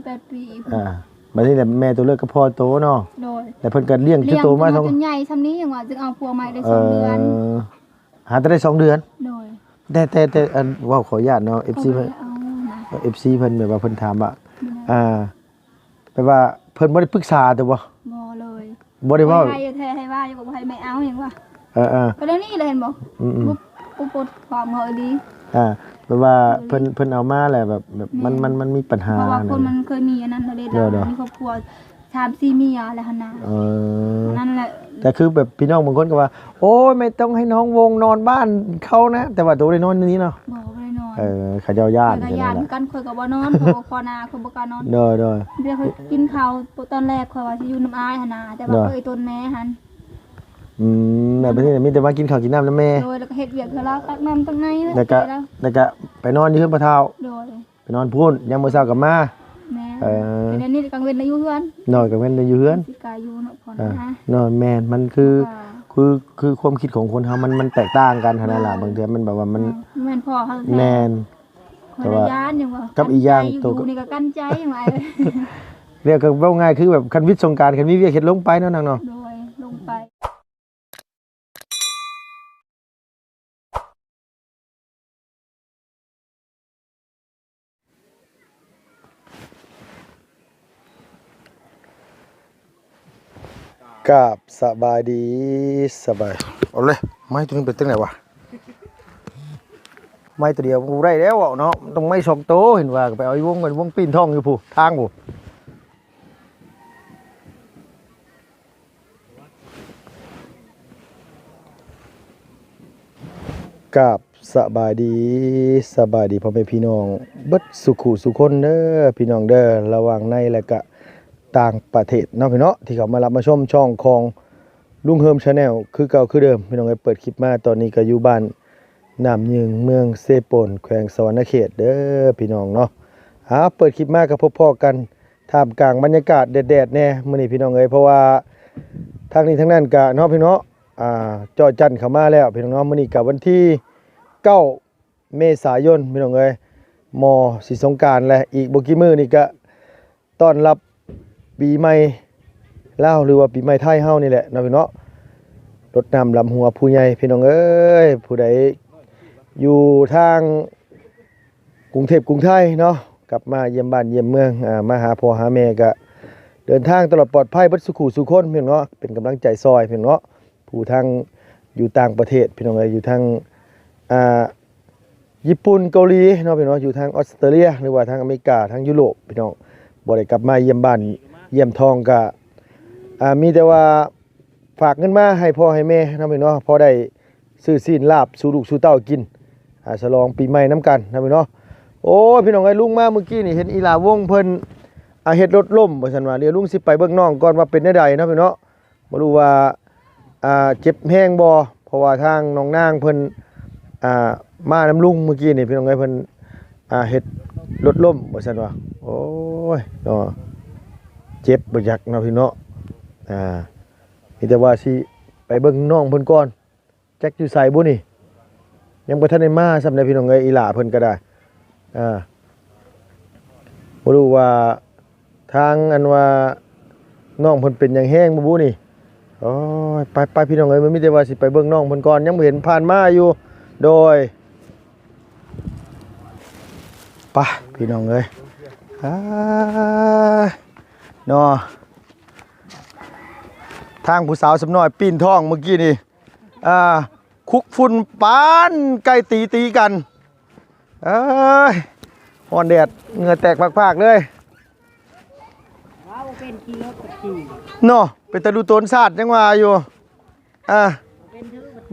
ແປດປີ ອ່າ ບັດນີ້ແຫຼະແມ່ໂຕເລີກກັບພໍ່ໂຕເນາະ ໂດຍ ແລ້ວເພິ່ນກໍລ້ຽງຄືໂຕມາ ລ້ຽງຈົນ ສອງ ຈົນໃຫຍ່ຊ່ຳນີ້ ຍັງວ່າຈຶ່ງເອົາຜົວໃໝ່ໄດ້ ເອີ ສອງເດືອນ ຫາແຕ່ໄດ້ສອງເດືອນ ໂດຍ ແຕ່ ແຕ່ ແຕ່ ອັນ ເວົ້າຂໍອະນຸຍາດເນາະ ເອັຟຊີ ເພິ່ນ ເອີ ເອັຟຊີ ເພິ່ນແບບວ່າເພິ່ນຖາມວ່າ ໂດຍ ອ່າ ແບບວ່າເພິ່ນບໍ່ໄດ້ປຶກສາເລີຍບໍ່? ບໍ່ເລີຍ ບໍ່ໄດ້ເວົ້າ ໃຫ້ແທ້ໃຫ້ວ່າຢູ່ ບໍ່ໃຫ້ແມ່ເອົາຫຍັງວ່າ ເອີໆ ກໍແນວນີ້ແຫຼະ ເຫັນບໍ່? ອືມໆ ບໍ່ ບໍ່ປົດຄວາມເຮົາອີ່ຫຼີ ອ່າ ແບບວ່າເພິ່ນ ເພິ່ນເອົາມາແລ້ວແບບ ແບບມັນ ແມ່ນ ມັນ ມັນມີບັນຫາ ເພາະວ່າຄົນມັນເຄີຍມີອັນນັ້ນແລ້ວເດ້ ໂດຍໆ ມີຄອບຄົວ ສາມສີ່ເມຍແລ້ວຫັ້ນນະ ເອີ ນັ້ນແຫຼະ ແຕ່ຄືແບບພີ່ນ້ອງບາງຄົນກໍວ່າ ໂອ້ຍ ໄມ່ຕ້ອງໃຫ້ນ້ອງວົງນອນບ້ານເຂົານະ ແຕ່ວ່າໂຕໄດ້ນອນຢູ່ນີ້ເນາະ ບໍ່ ບໍ່ໄດ້ນອນ ເອີ ເຂົາເຈົ້າຢ້ານ ຂ້ອຍກໍຢ້ານຄືກັນ ຂ້ອຍກໍບໍ່ນອນ ເພາະວ່າພໍ່ນາຂ້ອຍບໍ່ກ້ານອນ ໂດຍໆ ເວລາຂ້ອຍກິນເຂົ້າຕອນແລກ ຂ້ອຍວ່າຊິຢູ່ນຳອ້າຍຫັ້ນນະ ແຕ່ວ່າ ໂດຍ ເອີຍ ຕົນແມ່ຫັ້ນ ອືມ ແບບນີ້ມີແຕ່ມາກິນເຂົ້າກິນນ້ຳນຳແມ່ ໂດຍ ແລ້ວກໍເຮັດວຽກເທື່ອລາວ ຕັກນ້ຳຕັກໃນ ແລ້ວກໍ ແລ້ວກໍໄປນອນຢູ່ເຮືອນພໍ່ເຖົ້າ ໂດຍ ໄປນອນພຸ້ນ ຍາມມື້ເຊົ້າກໍມາ ແມ່ນ ເອີ ແຕ່ດຽວນີ້ກາງເວັນນະຢູ່ເຮືອນ ນອນກາງເວັນນະຢູ່ເຮືອນ ຊິກາຢູ່ເນາະ ເອີ ນອນ ແມ່ນ ມັນຄື ຄື ຄືຄວາມຄິດຂອງຄົນເຮົາ ມັນ ມັນແຕກຕ່າງກັນຫັ້ນນະລະ ບາງເທື່ອມັນແບບວ່າມັນ ແມ່ນພໍ່ເຮົາແທ້ ແມ່ນ ຂ້ອຍລະຢ້ານຫຍັງວ່າ ກັບອີກຢ່າງ ກັນໃຈຢູ່ ໂຕ ຢູ່ນີ້ກໍກັ້ນໃຈຫຍັງວ່າ ແລ້ວກໍເວົ້າງ່າຍຄືແບບຄັນວິດສົງການ ຄັນມີວຽກເຮັດລົງໄປເນາະນາງເນາະ ໂດຍ ລົງໄປ ກາບສະບາຍດີ ສະບາຍ ເອົາເລີຍ ໄມ້ຕົວນີ້ເປັນຈັ່ງໃດວະ? ໄມ້ຕົວດຽວບໍ່ໄດ້ແລ້ວເນາະ ຕ້ອງໄມ້ສອງໂຕ ເຫັນວ່າກໍໄປເອົາຢູ່ວົງ ວົງປີນທອງຢູ່ພຸ້ນ ທາງພຸ້ນ. ກາບສະບາຍດີ ສະບາຍດີພໍ່ແມ່ພີ່ນ້ອງເບິດສູ່ຄູ່ສູ່ຄົນເດີ ພີ່ນ້ອງເດີ ລະຫວ່າງໃນ ແລະກະຕ່າງປະເທດເນາະພີ່ນ້ອງ ທີ່ເຂົ້າມາຮັບມາຊົມຊ່ອງຂອງລຸງເຮີມ Channel ຄືເກົ່າຄືເດີມ ພີ່ນ້ອງເອີຍ. ເປີດຄລິບມາຕອນນີ້ກໍຢູ່ບ້ານ ນ້ຳຍຶງ ເມືອງເຊໂປນ ແຂວງສະຫວັນນະເຂດເດີພີ່ນ້ອງເນາະ. ເອົາ ເປີດຄລິບມາກໍພົບພໍ້ກັນທ່າມກາງບັນຍາກາດແດດໆແດ່ມື້ນີ້ພີ່ນ້ອງເອີຍ ເພາະວ່າທາງນີ້ທາງນັ້ນກະເນາະພີ່ນ້ອງເນາະ ອ່າ ເຈາະຈັນເຂົ້າມາແລ້ວພີ່ນ້ອງເນາະ. ມື້ນີ້ກະວັນທີເກົ້າ ເມສາຍົນພີ່ນ້ອງເອີຍ ມໍຊິສົງການແຫຼະ ອີກບໍ່ກີ່ມື້ນີ້ກະ ຕ້ອນຮັບປີໃໝ່ລາວ ຫຼືວ່າປີໃໝ່ໄທເຮົານີ້ແຫຼະເນາະພີ່ນ້ອງເນາະ. ລົດນ້ຳດຳຫົວຜູ້ໃຫຍ່ພີ່ນ້ອງເອີຍ ຜູ້ໃດຢູ່ທາງກຸງເທບກຸງໄທເນາະ ກັບມາຢ້ຽມບ້ານຢ້ຽມເມືອງ ອ່າ ມາຫາພໍ່ຫາແມ່ ກະເດີນທາງຕະຫຼອດປອດໄພເບິດສູ່ຄູ່ສູ່ຄົນພີ່ນ້ອງເນາະ ເປັນກຳລັງໃຈຊ່ອຍພີ່ນ້ອງເນາະ. ຜູ້ທາງຢູ່ຕ່າງປະເທດພີ່ນ້ອງເອີຍ ຢູ່ທາງ ອ່າ ຍີ່ປຸ່ນ ເກົາຫຼີເນາະພີ່ນ້ອງ ຢູ່ທາງອອສເຕຣເລຍ ຫຼືວ່າທາງອາເມລິກາ ທາງຢູໂຣບພີ່ນ້ອງ ບໍ່ໄດ້ກັບມາຢ້ຽມບ້ານຢ້ຽມຊ່ອງ ກະ ອ່າ ມີແຕ່ວ່າຝາກເງິນມາໃຫ້ພໍ່ໃຫ້ແມ່ເນາະພີ່ນ້ອງ ພໍໄດ້ຊື້ຊີ້ນລາບສູ່ລູກສູ່ເຕົ້າກິນ ອ່າ ສະຫຼອງປີໃໝ່ນຳກັນເນາະພີ່ນ້ອງ. ໂອ້ຍ ພີ່ນ້ອງເອີຍ ລຸງມາມື້ກີ້ນີ້ເຫັນອີຫຼ້າວົງເພິ່ນ ອ່າ ເຮັດລົດລົ້ມວ່າຊັ້ນວ່າ ດຽວລຸງຊິໄປເບິ່ງນ້ອງກ່ອນວ່າເປັນແນວໃດເນາະພີ່ນ້ອງ. ບໍ່ຮູ້ວ່າ ອ່າ ເຈັບແຮງບໍ່ ເພາະວ່າທາງນ້ອງນາງເພິ່ນ ອ່າ ມານຳລຸງມື້ກີ້ນີ້ພີ່ນ້ອງເອີຍ ເພິ່ນ ອ່າ ເຮັດລົດລົ້ມວ່າຊັ້ນວ່າ. ໂອ້ຍ ເນາະ ເຈັບບໍ່ຈັກເນາະພີ່ນ້ອງເນາະ. ອ່າ ມີແຕ່ວ່າຊິໄປເບິ່ງນ້ອງເພິ່ນກ່ອນ. ຈັກຢູ່ໃສບຸນີ້ ຍັງບໍ່ທັນໄດ້ມາຊ້ຳໃດພີ່ນ້ອງເອີຍ ອີຫຼ້າເພິ່ນກໍໄດ້. ອ່າ ບໍ່ຮູ້ວ່າທາງອັນວ່ານ້ອງເພິ່ນເປັນຫຍັງແຮງບໍ່ບຸນີ້. ໂອ້ຍ ໄປໆ ພີ່ນ້ອງເອີຍ ມັນມີແຕ່ວ່າຊິໄປເບິ່ງນ້ອງເພິ່ນກ່ອນ ຍັງບໍ່ເຫັນຜ່ານມາຢູ່. ໂດຍ ໄປພີ່ນ້ອງເອີຍ ອ່າ ເນາະ ທາງຜູ້ສາວສ່ຳນ້ອຍປີ້ນທ້ອງມື້ກີ້ນີ້ ອ່າ ຄຸກຝຸ່ນປານໄກ່ຕີຕີກັນ. ເອີຍ ຮ້ອນແດດ ເຫື່ອແຕກພາກໆເລີຍ ເນາະ ເປັນຕາດູຕົນຊາດ ຍັງວ່າຢູ່. ອ່າ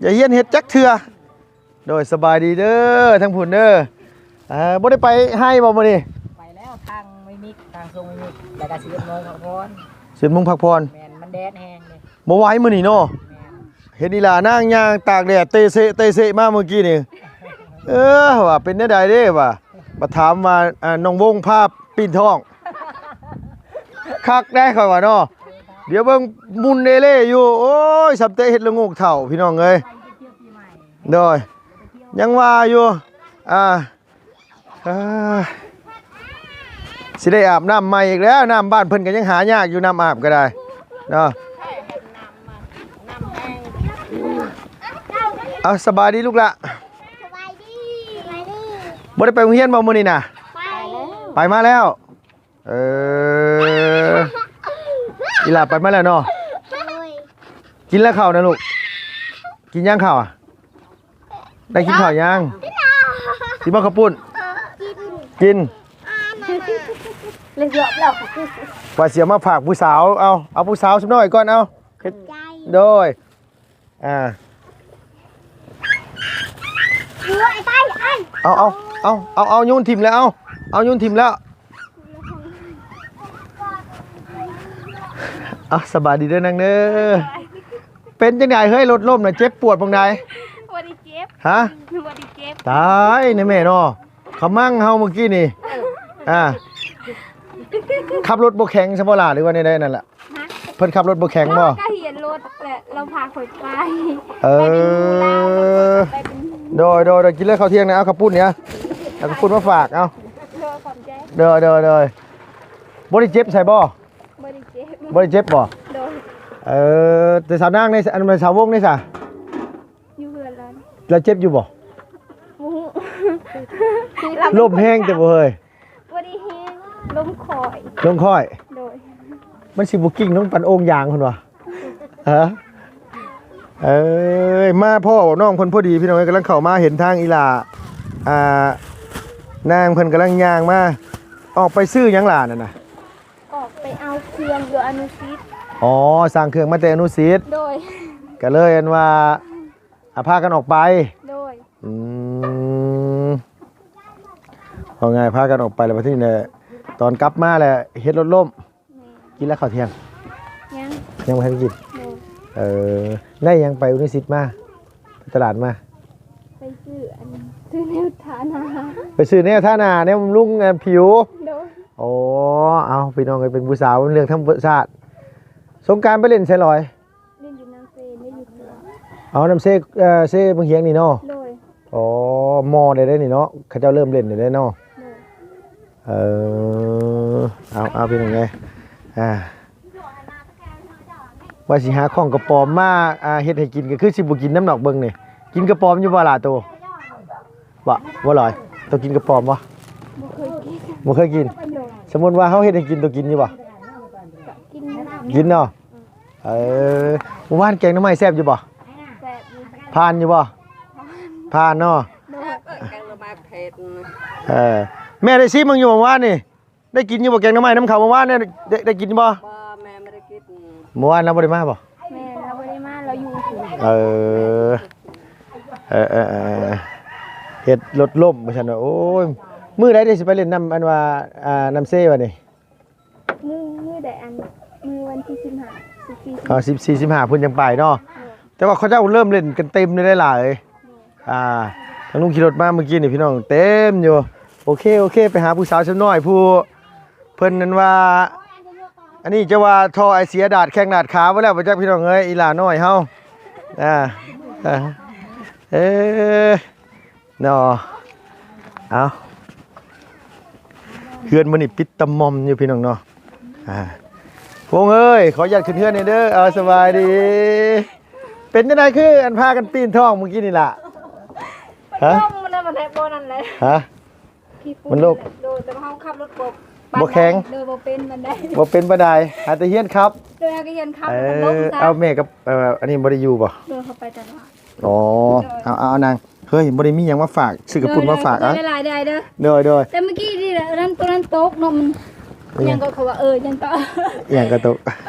ຢ່າຮຽນເຮັດຈັກເທື່ອ. ໂດຍ ສະບາຍດີເດີ ທາງພຸ້ນເດີ. ອ່າ ບໍ່ໄດ້ໄປໄຮ່ບໍ່ມື້ນີ້? ໄປແລ້ວ ທາງໄມ້ມິກ ທາງຊົງໄມ້ມິກ ແລ້ວກໍສິບເອັດໂມງພັກຜ່ອນ. ສິບເອັດໂມງພັກຜ່ອນ. ແມ່ນ ມັນແດດແຮງເດ້. ບໍ່ໄຫວມື້ນີ້ເນາະ. ແມ່ນ. ເຫັນອີຫຼ້ານາງຍ່າງຕາກແດດເຕະເສະເຕະເສະມາມື້ກີ້ນີ້. ເອີ ວ່າເປັນແນວໃດເດ້ວ່າ ມາຖາມວ່າ ອ່າ ນ້ອງວົງພາປີ້ນທ້ອງ ຄັກໄດ໋ຂ້ອຍວ່າເນາະ. ດຽວເບິ່ງໝຸ່ນເອເລ່ຢູ່. ໂອ້ຍ ສ່ຳແຕ່ເຮັດລະໂງກເຖົ້າ ພີ່ນ້ອງເອີຍ. ໂດຍ ຍັງວ່າຢູ່ ອ່າ ອ່າ ຊິໄດ້ອາບນ້ຳໃໝ່ອີກແລ້ວ, ນ້ຳບ້ານເພິ່ນກໍຍັງຫາຍາກຢູ່, ນ້ຳອາບກໍໄດ້ເນາະ. ເອົາ ສະບາຍດີລູກຫຼ້າ. ສະບາຍດີ. ບໍ່ໄດ້ໄປໂຮງຮຽນບໍ່ມື້ນີ້ນະ? ໄປ ໄປມາແລ້ວ. ເອີ ອີຫຼ້າໄປມາແລ້ວເນາະ. ໂດຍ. ກິນແລ້ວເຂົ້ານະລູກ? ກິນຍັງເຂົ້າອະ? ໄດ້ກິນເຂົ້າຍັງ? ກິນແລ້ວ. ກິນບໍ່ເຂົ້າປຸ້ນ? ກິນ ກິນ. ເລີຍເຍອະແລ້ວ. ວ່າຊິເອົາມາຝາກຜູ້ສາວ. ເອົາ ເອົາຜູ້ສາວຊຳນ້ອຍກ່ອນ. ເອົາ ເຮັດ ໃຈ ໂດຍ. ອ່າ ເອົາ ເອົາ ເອົາ ເອົາ ໂຍນຖິ້ມແລ້ວ. ເອົາ ເອົາ ໂຍນຖິ້ມແລ້ວ. ເອົາ ສະບາຍດີເດີນາງເດີ. ເປັນຈັ່ງໃດເຮີ້ຍ ລົດລົ້ມນະ ເຈັບປວດໝ່ອງໃດ? ບໍ່ໄດ້ເຈັບ. ຮະ? ບໍ່ໄດ້ເຈັບ. ຕາຍແນ່ແມ່ເນາະ, ຂະມັງເຮົາມື້ກີ້ນີ້. ອ່າ ຂັບລົດບໍ່ແຂງຊະບໍ່ຫຼ້າ ຫຼືວ່າແນວໃດນັ້ນລະ? ຮະ? ເພິ່ນຂັບລົດບໍ່ແຂງບໍ່? ກໍເຫັນລົດແຫຼະ ລາວພາຂ້ອຍໄປ. ເອີ ໄປເປັນ ໂດຍ ໂດຍ ໂດຍ. ກິນເລີຍເຂົ້າທ່ຽງນະ. ເອົາເຂົ້າປຸ້ນນີ້ ເອົາເຂົ້າປຸ້ນມາຝາກ. ເອົາ ໂດຍ ຂອບໃຈ. ໂດຍ ໂດຍ ໂດຍ. ບໍ່ໄດ້ເຈັບໃສບໍ່? ບໍ່ໄດ້ເຈັບ. ບໍ່ໄດ້ເຈັບບໍ່? ໂດຍ. ເອີ ແຕ່ສາວນາງໃນ ອັນ ສາວວົງໃນສະ ຢູ່ເຮືອນລາວ. ລາວເຈັບຢູ່ບໍ່? ບໍ່ຮູ້. ລົມແຮງແຕ່ບໍ່ເຮີ້ຍ? ບໍ່ໄດ້ແຮງ, ລົມຄ່ອຍ. ລົມຄ່ອຍ? ໂດຍ. ມັນຊິບໍ່ກິ້ງລົງປັນໂອ່ງຢາງພຸ້ນຫວາ? ຮະ? ເອີຍ ມາພໍ້ນ້ອງເພິ່ນພໍດີພີ່ນ້ອງເອີຍ, ກຳລັງເຂົ້າມາເຫັນທາງອີ່ຫຼ້າ ອ່າ ນາງເພິ່ນກຳລັງຍ່າງມາ. ອອກໄປຊື້ຫຍັງຫຼ້ານັ້ນນະ? ອອກໄປເອົາເຄື່ອງຢູ່ອະນຸສິດ. ອໍ ສັ່ງເຄື່ອງມາແຕ່ອະນຸສິດ. ໂດຍ. ກໍເລີຍອັນວ່າ ອ່າ ພາກັນອອກໄປ. ໂດຍ. ອືມ ເວົ້າງ່າຍ ພາກັນອອກໄປແລ້ວ ບັດນີ້ແຫຼະ ຕອນກັບມາແຫຼະ ເຮັດລົດລົ້ມ. ແມ່ນ. ກິນແລ້ວເຂົ້າທ່ຽງ? ຍັງ. ຍັງບໍ່ທັນກິນ? ໂດຍ. ເອີ ໄດ້ຫຍັງໄປອະນຸສິດມາ? ໄປຕະຫຼາດມາ? ໄປຊື້ອັນ ຊື້ແນວທາໜ້າ. ໄປຊື້ແນວທາໜ້າ ແນວບຳລຸງ ອ່າ ຜິວ. ໂດຍ. ໂອ້ ເອົາ ພີ່ນ້ອງເອີຍ ເປັນຜູ້ສາວ ເປັນເລື່ອງທຳມະຊາດ. ສົງການໄປຫຼິ້ນໃສຫຼອຍ? ຫຼິ້ນຢູ່ນ້ຳເຊ ໄດ້ຢູ່ເຂື່ອນ. ເອົາ ນ້ຳເຊ ເອີ ເຊບັງຫຽງນີ້ເນາະ? ໂດຍ. ອໍ ມໍ່ໄດ້ເດ້ນີ້ເນາະ, ເຂົາເຈົ້າເລີ່ມຫຼິ້ນໄດ້ເນາະ? ໂດຍ. ເອີ ເອົາ ເອົາ ພີ່ນ້ອງເອີຍ ອ່າ ວ່າຊິຫາຂອງກະປອມມາ ອ່າ ເຮັດໃຫ້ກິນ ກໍຄືຊິບໍ່ກິນນຳດອກ ເບິ່ງນີ້. ກິນກະປອມຢູ່ບໍ່ຫຼ້າໂຕ? ບໍ່ ບໍ່ຫຼອຍ. ໂຕກິນກະປອມບໍ່? ບໍ່ເຄີຍກິນ. ບໍ່ເຄີຍກິນ? ໂດຍ. ສົມມຸດວ່າເຮົາເຮັດໃຫ້ກິນ ໂຕກິນຢູ່ບໍ່? ກໍກິນ. ກິນເນາະ? ເອີ ມື້ວານແກງໜໍ່ໄມ້ແຊບຢູ່ບໍ່? ແຊບຢູ່. ຜ່ານຢູ່ບໍ່? ຜ່ານ. ຜ່ານເນາະ? ໂດຍ. ແກງໜໍ່ໄມ້ເຜັດ. ເອີ ແມ່ໄດ້ຊີມເບິ່ງຢູ່ບໍ່ມື້ວານນີ້? ໄດ້ກິນຢູ່ບໍ່ແກງໜໍ່ໄມ້ນຳເຂົາມື້ວານນີ້? ໄດ້ ໄດ້ກິນບໍ່? ບໍ່ ແມ່ບໍ່ໄດ້ກິນ. ມື້ວານລາວບໍ່ໄດ້ມາບໍ່? ແມ່ນ ລາວບໍ່ໄດ້ມາ ລາວຢູ່. ເອີ ເອີ ເອີ ເອີ ເຮັດລົດລົ້ມວ່າຊັ້ນ. ໂອ້ຍ ມື້ໃດເດຊິໄປຫຼິ້ນນ້ຳ ອັນວ່າ ອ່າ ນ້ຳເຊວະນີ້? ມື້ ມື້ໃດ ອັນ ມື້ວັນທີສິບຫ້າ ສິບສີ່ ອໍ ສິບສີ່ ສິບຫ້າ ເພິ່ນຍັງໄປເນາະ. ໂດຍ. ແຕ່ວ່າເຂົາເຈົ້າເລີ່ມຫຼິ້ນກັນເຕັມຢູ່ໄດ໋ຫຼາຍ. ໂດຍ. ອ່າ ທາງລຸງຂີ່ລົດມາເມື່ອກີ້ນີ້ ພີ່ນ້ອງ ເຕັມຢູ່. ໂອເຄ ໂອເຄ ໄປຫາຜູ້ສາວຊຳນ້ອຍ ຜູ້ເພິ່ນນັ້ນວ່າ ອັນນີ້ຈະວ່າທໍ່ໄອເສຍດາດແຂ້ງດາດຂາໄປແລ້ວບໍ່ຈັກ ພີ່ນ້ອງເອີຍ ອີຫຼ້ານ້ອຍເຮົາ. ອ່າ ເອີ ເນາະ. ເອົາ ເຮືອນມື້ນີ້ປິດຕະໝ່ອມຢູ່ ພີ່ນ້ອງເນາະ. ອ່າ ວົງເອີຍ ຂໍອະນຸຍາດຂຶ້ນເຮືອນແດ່ເດີ. ເອົາ ສະບາຍດີ. ເປັນຈັ່ງໃດ ຄືອັນພາກັນປີນທ້ອງມື້ກີ້ນີ້ລະ? ຮະ? ມັນລົມ ມັນແຫຼະ ບໍ່ນັ້ນແຫຼະ. ຮະ? ມັນລົມ. ໂດຍ ແຕ່ວ່າເຮົາຂັບລົດບໍ່ ບໍ່ແຂງ. ໂດຍ ບໍ່ເປັນປານໃດ. ບໍ່ເປັນປານໃດ ຫາແຕ່ຮຽນຂັບ. ໂດຍ ຫາແຕ່ຮຽນຂັບ. ເອີ ແລ້ວກໍລົມຊະ. ເອົາ ແມ່ກັບ ເອີ ອັນນີ້ບໍ່ໄດ້ຢູ່ບໍ່? ໂດຍ ເຂົາໄປຕະຫຼາດ. ອໍ ໂດຍ ເອົາ ເອົາ ເອົາ ນາງ ເຮີ້ຍ ບໍ່ໄດ້ມີຫຍັງມາຝາກ ຊື້ກະປຸ້ນມາຝາກ. ໂດຍ ອ່ະ ຂອບໃຈຫຼາຍໆເດີ. ໂດຍ ໂດຍ. ແຕ່ເມື່ອກີ້ນີ້ແຫຼະ ອັນນັ້ນ ໂຕນັ້ນຕົກເນາະ ມັນ ອີຫຍັງ? ຫຍັງກໍ ເຂົາວ່າ ເອີ ຫຍັງກໍ ອີຫຍັງກໍຕົກ.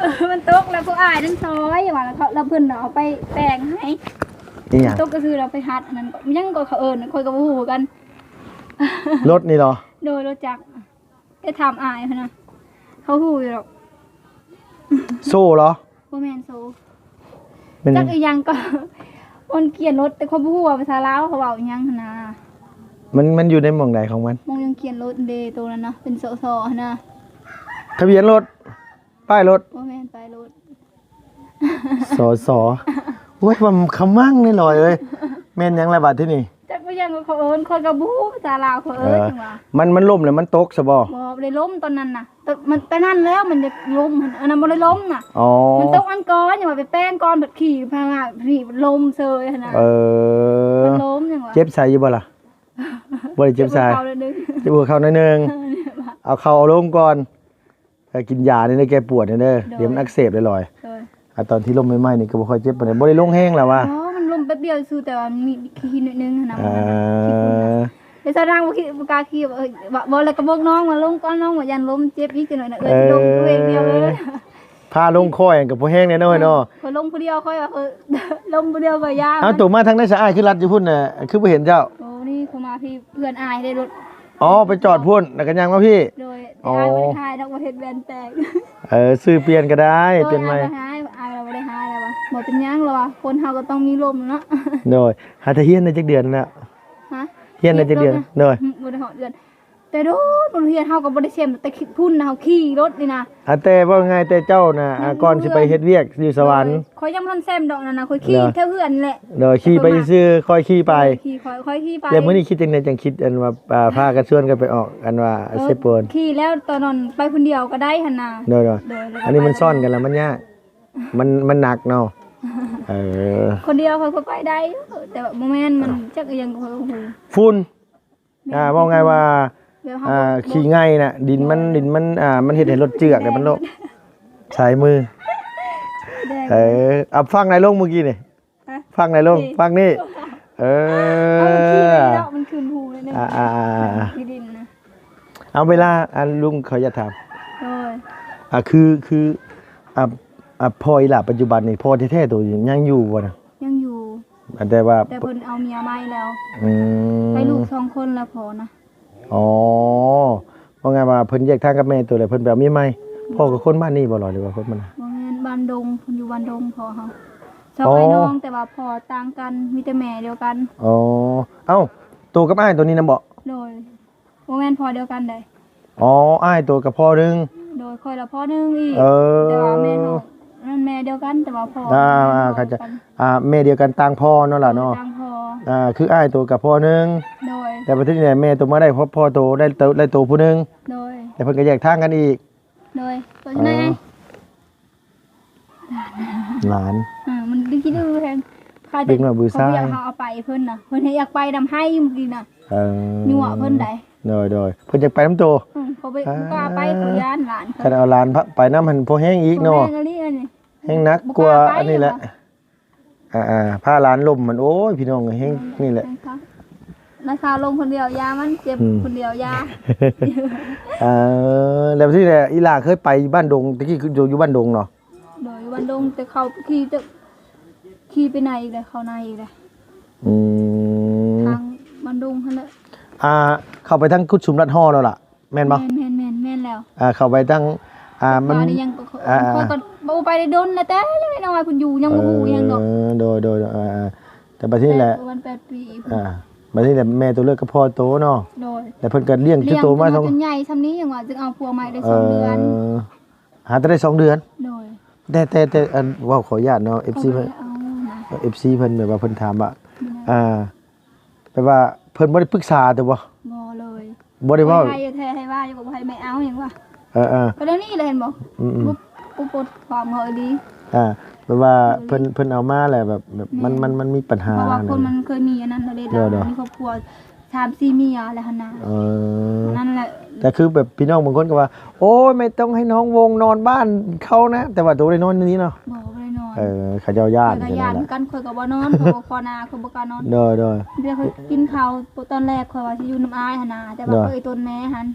ມັນຕົກແລ້ວ ພວກອ້າຍນັ້ນຊອຍວ່າ ແລ້ວເພິ່ນເອົາໄປແປງໃຫ້. ອີຫຍັງ? ຕົກກໍຄືເຮົາໄປຫັດອັນນັ້ນ ຫຍັງກໍເຂົາເອີ້ນ ຂ້ອຍກໍບໍ່ຮູ້ຄືກັນ. ລົດນີ້ເນາະ? ໂດຍ ລົດຈັກ. ໄປຖາມອ້າຍເພິ່ນນະ ເຂົາຮູ້ຢູ່ດອກ. ໂສ້ເນາະ? ບໍ່ແມ່ນໂສ້ ແມ່ນຫຍັງ? ຈັກອີຫຍັງກໍ ມັນຂຽນລົດ ແຕ່ຂ້ອຍບໍ່ຮູ້ວ່າພາສາລາວເຂົາເວົ້າອີຫຍັງຫັ້ນນະ. ມັນ ມັນຢູ່ໃນໝ່ອງໃດຂອງມັນ? ໝ່ອງຍັງຂຽນລົດເດ ໂຕນັ້ນນະ ເປັນສໍໆຫັ້ນນະ. ທະບຽນລົດ? ປ້າຍລົດ? ບໍ່ແມ່ນ ປ້າຍລົດ. ສໍສໍ. ໂອ້ຍ ວ່າຂະມັງນີ້ຫຼອຍເອີຍ. ແມ່ນຫຍັງລະບາດທີນີ້? ຈັກ ຫຍັງກໍເຂົາເອີ້ນ ຂ້ອຍກໍບໍ່ຮູ້ພາສາລາວ ເຂົາເອີ້ນຫຍັງວະ. ມັນ ມັນລົ້ມແລ້ວມັນຕົກຊະບໍ່? ບໍ່ ບໍ່ໄດ້ລົ້ມຕອນນັ້ນນະ ຕ- ມັນ ຕອນນັ້ນແລ້ວມັນຢາກລົ້ມ ອັນນັ້ນບໍ່ໄດ້ລົ້ມນະ. ອໍ ມັນຕົກອັນກ່ອນ ຫຍັງວ່າໄປແປງກ່ອນ ບັດຂີ່ພາລາ ຂີ່ລົມເຊີຍຫັ້ນນະ. ເອີ ມັນລົ້ມຫຍັງວະ. ເຈັບໃສຢູ່ບໍ່ລະ? ບໍ່ໄດ້ເຈັບໃສ ເຈັບຫົວເຂົ່າໜ້ອຍໜຶ່ງ ເຈັບຫົວເຂົ່າໜ້ອຍໜຶ່ງ. ເອີ ເອົາເຂົ່າເອົາລົງກ່ອນ ເອີ ກິນຢານີ້ເດີ ແກ້ປວດນີ້ເດີ. ໂດຍ ດຽວມັນອັກເສບຫຼາຍໆ. ໂດຍ ອາ ຕອນທີ່ລົ້ມໃໝ່ໆນີ້ກໍບໍ່ຄ່ອຍເຈັບປານໃດ ບໍ່ໄດ້ລົງແຮງລະຫວາ? ອໍ ມັນລົ້ມແປັບດຽວຊື່ ແຕ່ວ່າມີຂີ້ໜ້ອຍໜຶ່ງຫັ້ນນະ. ອ່າ ແຕ່ສາວນາງບໍ່ຂີ່ ບໍ່ກ້າຂີ່. ເອີ ເວົ້າ ເວົ້າແລ້ວກໍບອກນ້ອງວ່າລົງກ່ອນ ນ້ອງວ່າຢ້ານລົ້ມເຈັບອີກຈັກໜ້ອຍນະ. ເອີ ເອີ ລົງຕົວເອງດຽວເລີຍ ພາລົງຄ່ອຍກໍບໍ່ແຮງແດ່ນ້ອຍເນາະ. ເອີ ຂ້ອຍລົງຜູ້ດຽວ ຂ້ອຍວ່າ ຂ້ອຍລົງຜູ້ດຽວຂ້ອຍຢ້ານ. ເອົ້າ ໂຕມາທາງໃດຊະ ອ້າຍຄືລັດຢູ່ພຸ້ນນະ ຄືບໍ່ເຫັນເຈົ້າ? ໂອ້ ນີ້ຂ້ອຍມາພີ້ ເພື່ອນອ້າຍໄດ້ລົດ. ອໍ ໄປຈອດພຸ້ນ ແລ້ວກໍຍ່າງມາພີ້. ໂດຍ ອໍ ອ້າຍບໍ່ໄດ້ຂາຍດອກ ບໍ່ເຮັດແວ່ນແຕກ. ເອີ ຊື້ປ່ຽນກໍໄດ້ ປ່ຽນໃໝ່. ອ້າຍບໍ່ໄດ້ຂາຍ ອ້າຍບໍ່ໄດ້ຂາຍແລ້ວວ່າ ບໍ່ເປັນຫຍັງລະວ່າ ຄົນເຮົາກໍຕ້ອງມີລົມເນາະ. ໂດຍ ຫາແຕ່ຮຽນໄດ້ຈັກເດືອນແລ້ວ? ຮະ? ຮຽນໄດ້ຈັກເດືອນ? ໂດຍ ອືມ ບໍ່ໄດ້ຮອດເດືອນ ແຕ່ໂດນ ບໍ່ຮຽນ ເຮົາກໍບໍ່ໄດ້ເຊັມ ແຕ່ພຸ້ນນະ ເຮົາຂີ່ລົດນີ້ນະ. ອາ ແຕ່ເວົ້າງ່າຍ ແຕ່ເຈົ້ານະ ອາ ອືມ ກ່ອນຊິໄປເຮັດວຽກຢູ່ສະຫວັນ ໂດຍ ຂ້ອຍຍັງບໍ່ທັນເຊັມດອກນັ້ນນະ ຂ້ອຍຂີ່ແຖວເຮືອນແຫຼະ. ໂດຍ ຂີ່ໄປຊື່ໆ ຄ່ອຍຂີ່ໄປ. ໂດຍ ຂ້ອຍຂີ່ໄປ ແລ້ວມື້ນີ້ຄິດຈັ່ງໃດ ຈັ່ງຄິດອັນວ່າ ອ່າ ພາກັນຊວນກັນໄປອອກ ອັນວ່າ ເອີ ເຊໂປນ? ຂີ່ແລ້ວຕອນນັ້ນໄປຜູ້ດຽວກໍໄດ້ຫັ້ນນະ. ໂດຍໆ ໂດຍ ອັນນີ້ມັນຊ້ອນກັນແລ້ວມັນຍາກ ມັນ ມັນໜັກເນາະ. ເອີ ຄົນດຽວຂ້ອຍກໍໄປໄດ້ ແຕ່ວ່າບໍ່ແມ່ນ ມັນຈັກອີ່ຫຍັງກໍບໍ່ຮູ້ ຝຸ່ນ. ອ່າ ເວົ້າງ່າຍວ່າ ແບບເຮົາ ອ່າ ບໍ່ ຂີ້ໄງ່ນະ ດິນມັນ ແມ່ນ ດິນມັນ ອ່າ ມັນເຮັດໃຫ້ລົດເຈື່ອນ ແລ້ວມັນໂລກ ແມ່ນ ສາຍມື. ແດງ ເອີ ເອົາ ຝັ່ງໃດລົງມື້ກີ້ນີ້? ຮະ? ຝັ່ງໃດລົງ? ນີ້ ຝັ່ງນີ້. ເອີ ເອົາ ມັນຂີ້ໄກ່ເນາະ ມັນຂຶ້ນຫູໜ້ອຍໜຶ່ງ. ອ່າໆໆໆ ທີ່ດິນນະ. ເອົາ ເວລາ ອັນ ລຸງ ຂໍຢາກຖາມ ໂດຍ ອ່າ ຄື ຄື ອ່າ ອ່າ ພໍ່ອີ່ຫຼ້າປັດຈຸບັນນີ້ ພໍ່ແທ້ໆໂຕຍັງຢູ່ບໍ່ນະ? ຍັງຢູ່ ອ່າ ແຕ່ວ່າ ແຕ່ເພິ່ນເອົາເມຍໃໝ່ແລ້ວ. ອືມ ໄປລູກສອງຄົນແລ້ວພໍ່ນະ. ອໍ ເວົ້າງ່າຍວ່າເພິ່ນແຍກທາງກັບແມ່ໂຕແລ້ວ ເພິ່ນໄປເອົາເມຍໃໝ່. ອືມ ພໍ່ກໍຄົນບ້ານນີ້ບໍ່ລະ ຫຼືວ່າຄົນບ້ານໃດ? ບໍ່ແມ່ນ ບ້ານດົງ ເພິ່ນຢູ່ບ້ານດົງພໍ່ເຮົາ. ສອງ ອໍ ອ້າຍນ້ອງ ແຕ່ວ່າພໍ່ຕ່າງກັນ ມີແຕ່ແມ່ດຽວກັນ. ອໍ ເອົ້າ ໂຕກັບອ້າຍໂຕນີ້ນຳບໍ່? ໂດຍ ບໍ່ແມ່ນພໍ່ດຽວກັນໃດ. ອໍ ອ້າຍໂຕກັບພໍ່ໜຶ່ງ. ໂດຍ ຂ້ອຍລະພໍ່ໜຶ່ງອີກ. ເອີ ແຕ່ວ່າແມ່ນ້ອງນັ້ນແມ່ດຽວກັນ ແຕ່ວ່າພໍ່ ອ່າ ແມ່ນ ອ່າ ເຂົ້າໃຈ ດຽວກັນ ອ່າ ແມ່ດຽວກັນຕ່າງພໍ່ເນາະຫຼະເນາະ. ໂດຍ ຕ່າງພໍ່ ອ່າ ຄືອ້າຍໂຕກັບພໍ່ໜຶ່ງ. ໂດຍ ແຕ່ບັດທີນີ້ແມ່ໂຕມາໄດ້ພໍ່ ພໍ່ໂຕໄດ້ໂຕ ໄດ້ໂຕຜູ້ໜຶ່ງ. ໂດຍ ແຕ່ເພິ່ນກໍແຍກທາງກັນອີກ. ໂດຍ ໂຕຢູ່ໃນ ອໍ ຫຼານ ເອີ ມັນດີຄິດດູແຮງ ເດັກນ້ອຍບູຊາ ເຂົາບໍ່ຢາກເຮົາເອົາໄປເພິ່ນນະ ເພິ່ນໃຫ້ຢາກໄປນຳໃຫ້ມື້ກີ້ນະ. ເອີ ຍົວະເພິ່ນໃດ. ໂດຍໆ ເພິ່ນຢາກໄປນຳໂຕ. ອືມ ເຂົາບໍ່ ເອີ ບໍ່ກ້າໄປ ເຂົາຢ້ານຫຼານເຂົາ ຄັນເອົາຫຼານໄປນຳຫັ້ນພໍແຮງອີກເນາະ. ພໍແຮງອີ່ຫຼີອັນນີ້ ແຮງໜັກກວ່າອັນນີ້ແຫຼະ. ອ່າໆ ພາຫຼານລົ້ມມັນ ໂອ້ຍ ພີ່ນ້ອງເອີຍ ແຮງ ອືມ ນີ້ແຫຼະ ລະຊາວລົງຄົນດຽວ ຢາມັນເຈັບ ອືມ ຄົນດຽວ ຢາ. ເອີ ແລ້ວທີ່ແຫຼະ ອີ່ຫຼ້າເຄີຍໄປບ້ານດົງ ແຕ່ກີ້ຄືຢູ່ ຢູ່ບ້ານດົງເນາະ. ໂດຍ ຢູ່ບ້ານດົງ ແຕ່ເຂົາຂີ່ ແຕ່ຂີ່ໄປໃນອີກແລ້ວ ເຂົ້າໃນອີກແລ້ວ. ອືມ ທາງບ້ານດົງຫັ້ນແຫຼະ. ອ່າ ເຂົ້າໄປທາງກຸດຊຸມລັດຫໍ່ແລ້ວລະ ແມ່ນບໍ່? ແມ່ນໆໆ ແມ່ນແລ້ວ. ອ່າ ເຂົ້າໄປທາງ ອ່າ ມັນ ຂ້ອຍກໍບໍ່ໄປໄດ້ດົນແລ້ວ ແຕ່ນ້ອຍໆ ເພິ່ນຢູ່ ຍັງບໍ່ຮູ້ຫຍັງດອກ. ເອີ ໂດຍໆ ອ່າ ແຕ່ບັດນີ້ແຫຼະ ປະມານແປດປີ ອ່າ ບັດນີ້ແຫຼະ ແມ່ໂຕເລີກກັບພໍ່ໂຕເນາະ. ໂດຍ ແລ້ວເພິ່ນກໍລ້ຽງຄືໂຕມາ ລ້ຽງຈົນໃຫຍ່ຊ່ຳນີ້ ຍັງວ່າຈຶ່ງເອົາຜົວໃໝ່ໄດ້ສອງເດືອນ. ເອີ ຫາແຕ່ໄດ້ສອງເດືອນ. ໂດຍ ແຕ່ ແຕ່ ແຕ່ ອັນ ເວົ້າຂໍອະນຸຍາດເນາະ ເອັຟຊີ ເພິ່ນ ເອັຟຊີ ເພິ່ນແບບວ່າເພິ່ນຖາມວ່າ ອ່າ ແບບວ່າເພິ່ນບໍ່ໄດ້ປຶກສາຕົວະບໍ່? ບໍ່ເລີຍ ບໍ່ໄດ້ເວົ້າ ໃຫ້ແທ້ໃຫ້ວ່າຢູ່ ບໍ່ໃຫ້ແມ່ເອົາຫຍັງວ່າ. ເອີໆ ກໍແນວນີ້ແຫຼະ ເຫັນບໍ່? ອືມໆ ບໍ່ ບໍ່ປົດຄວາມເຮົາອີ່ຫຼີ. ອ່າ ແບບວ່າເພິ່ນ ເພິ່ນເອົາມາແລ້ວແບບ ແບບມັນ ມັນ ມັນມີບັນຫາ ເພາະວ່າຄົນມັນເຄີຍມີອັນນັ້ນແລ້ວເດ້ ມີຄອບຄົວ ສາມສີ່ເມຍແລ້ວຫັ້ນນະ. ເອີ ນັ້ນແຫຼະ ແຕ່ຄືແບບພີ່ນ້ອງບາງຄົນກໍວ່າ ໂອ້ຍ ໄມ່ຕ້ອງໃຫ້ນ້ອງວົງນອນບ້ານເຂົານະ ແຕ່ວ່າໂຕໄດ້ນອນຢູ່ນີ້ເນາະ. ບໍ່ ບໍ່ໄດ້ນອນ. ເອີ ເຂົາເຈົ້າຢ້ານ ຂ້ອຍກໍຢ້ານຄືກັນ ຂ້ອຍກໍບໍ່ນອນ ເພາະວ່າພໍ່ໜ້າຂ້ອຍບໍ່ກ້ານອນ. ໂດຍໆ ເວລາຂ້ອຍກິນເຂົ້າຕອນແລກ ຂ້ອຍວ່າຊິຢູ່ນຳອ້າຍຫັ້ນນະ ແຕ່ວ່າຂ້ອຍຕົນແມ່ຫັ້ນ.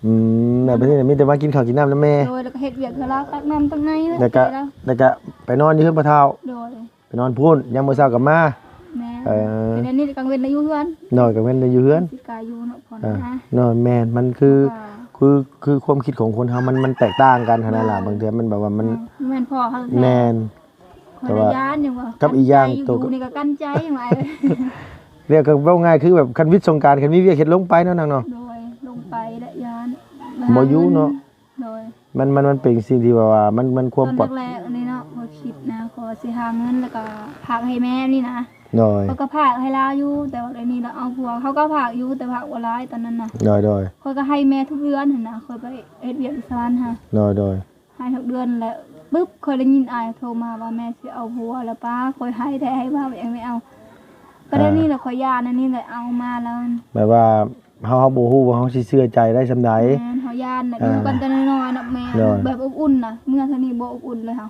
ອືມ ແລ້ວບັດນີ້ມີແຕ່ມາກິນເຂົ້າກິນນ້ຳນຳແມ່. ໂດຍ ແລ້ວກໍເຮັດວຽກເທື່ອລາວ ຕັກນ້ຳຕັກໃນ ແລ້ວກໍ ແລ້ວກໍໄປນອນຢູ່ເຮືອນພໍ່ເຖົ້າ. ໂດຍ ໄປນອນພຸ້ນ ຍາມມື້ເຊົ້າກໍມາ. ແມ່ນ ເອີ ແຕ່ດຽວນີ້ກາງເວັນນະຢູ່ເຮືອນ. ໂດຍ ກາງເວັນນະຢູ່ເຮືອນ ຊິກາຢູ່ເນາະ ພໍ່ນະ. ໂດຍ ແມ່ນ ມັນຄື ຄື ຄືຄວາມຄິດຂອງຄົນເຮົາ ມັນ ມັນແຕກຕ່າງກັນຫັ້ນນະ. ໂດຍ ບາງເທື່ອມັນແບບວ່າມັນ ແມ່ນພໍ່ເຮົາແທ້. ແມ່ນ ຂ້ອຍລະຢ້ານຫຍັງວ່າ ກັນອີກຢ່າງ ກັນໃຈຢູ່ ໂຕນີ້ກໍກັນໃຈຫຍັງວ່າ. ແລ້ວກໍເວົ້າງ່າຍຄືແບບຄັນວິດສົງການ ຄັນມີວຽກເຮັດລົງໄປເນາະນາງເນາະ. ໂດຍ ລົງໄປລະຢ້ານ ບໍ່ຢູ່ເນາະ. ໂດຍ ມັນ ມັນ ມັນເປັນສິ່ງທີ່ແບບວ່າ ມັນ ມັນຄວາມປອດ ຕອນແລກໆ ອັນນີ້ເນາະ ຂ້ອຍຄິດນະ ຂ້ອຍວ່າຊິຫາເງິນ ແລ້ວກໍຝາກໃຫ້ແມ່ນີ້ນະ. ໂດຍ ເຂົາກໍຝາກໃຫ້ລາວຢູ່ ແຕ່ວ່າດຽວນີ້ລາວເອົາຜົວ ເຂົາກໍຝາກຢູ່ ແຕ່ຝາກບໍ່ຫຼາຍຕອນນັ້ນນະ ໂດຍໆ ຂ້ອຍກໍໃຫ້ແມ່ທຸກເດືອນຫັ້ນນະ ຂ້ອຍໄປເຮັດວຽກຢູ່ສະຫວັນຫັ້ນ ໂດຍໆ ໃຫ້ທຸກເດືອນແລ້ວ ປຶບ ຂ້ອຍໄດ້ຍິນອ້າຍໂທມາວ່າແມ່ຊິເອົາຜົວ ແລ້ວປ້າ ຂ້ອຍໃຫ້ແທ້ ໃຫ້ວ່າບໍ່ຢາກແມ່ເອົາ ກໍ ອ່າ ດຽວນີ້ແຫຼະ ຂ້ອຍຢ້ານອັນນີ້ແຫຼະ ເອົາມາແລ້ວ ແບບວ່າເຮົາ ເຮົາບໍ່ຮູ້ວ່າເຮົາຊິເຊື່ອໃຈໄດ້ສ່ຳໃດ ແມ່ນ ເຮົາຢ້ານນະ ອ່າ ຢູ່ກັນແຕ່ນ້ອຍໆນະແມ່ ໂດຍ ແບບອົບອຸ່ນນະ ເມື່ອເທົ່ານີ້ບໍ່ອົບອຸ່ນເລີຍເຮົາ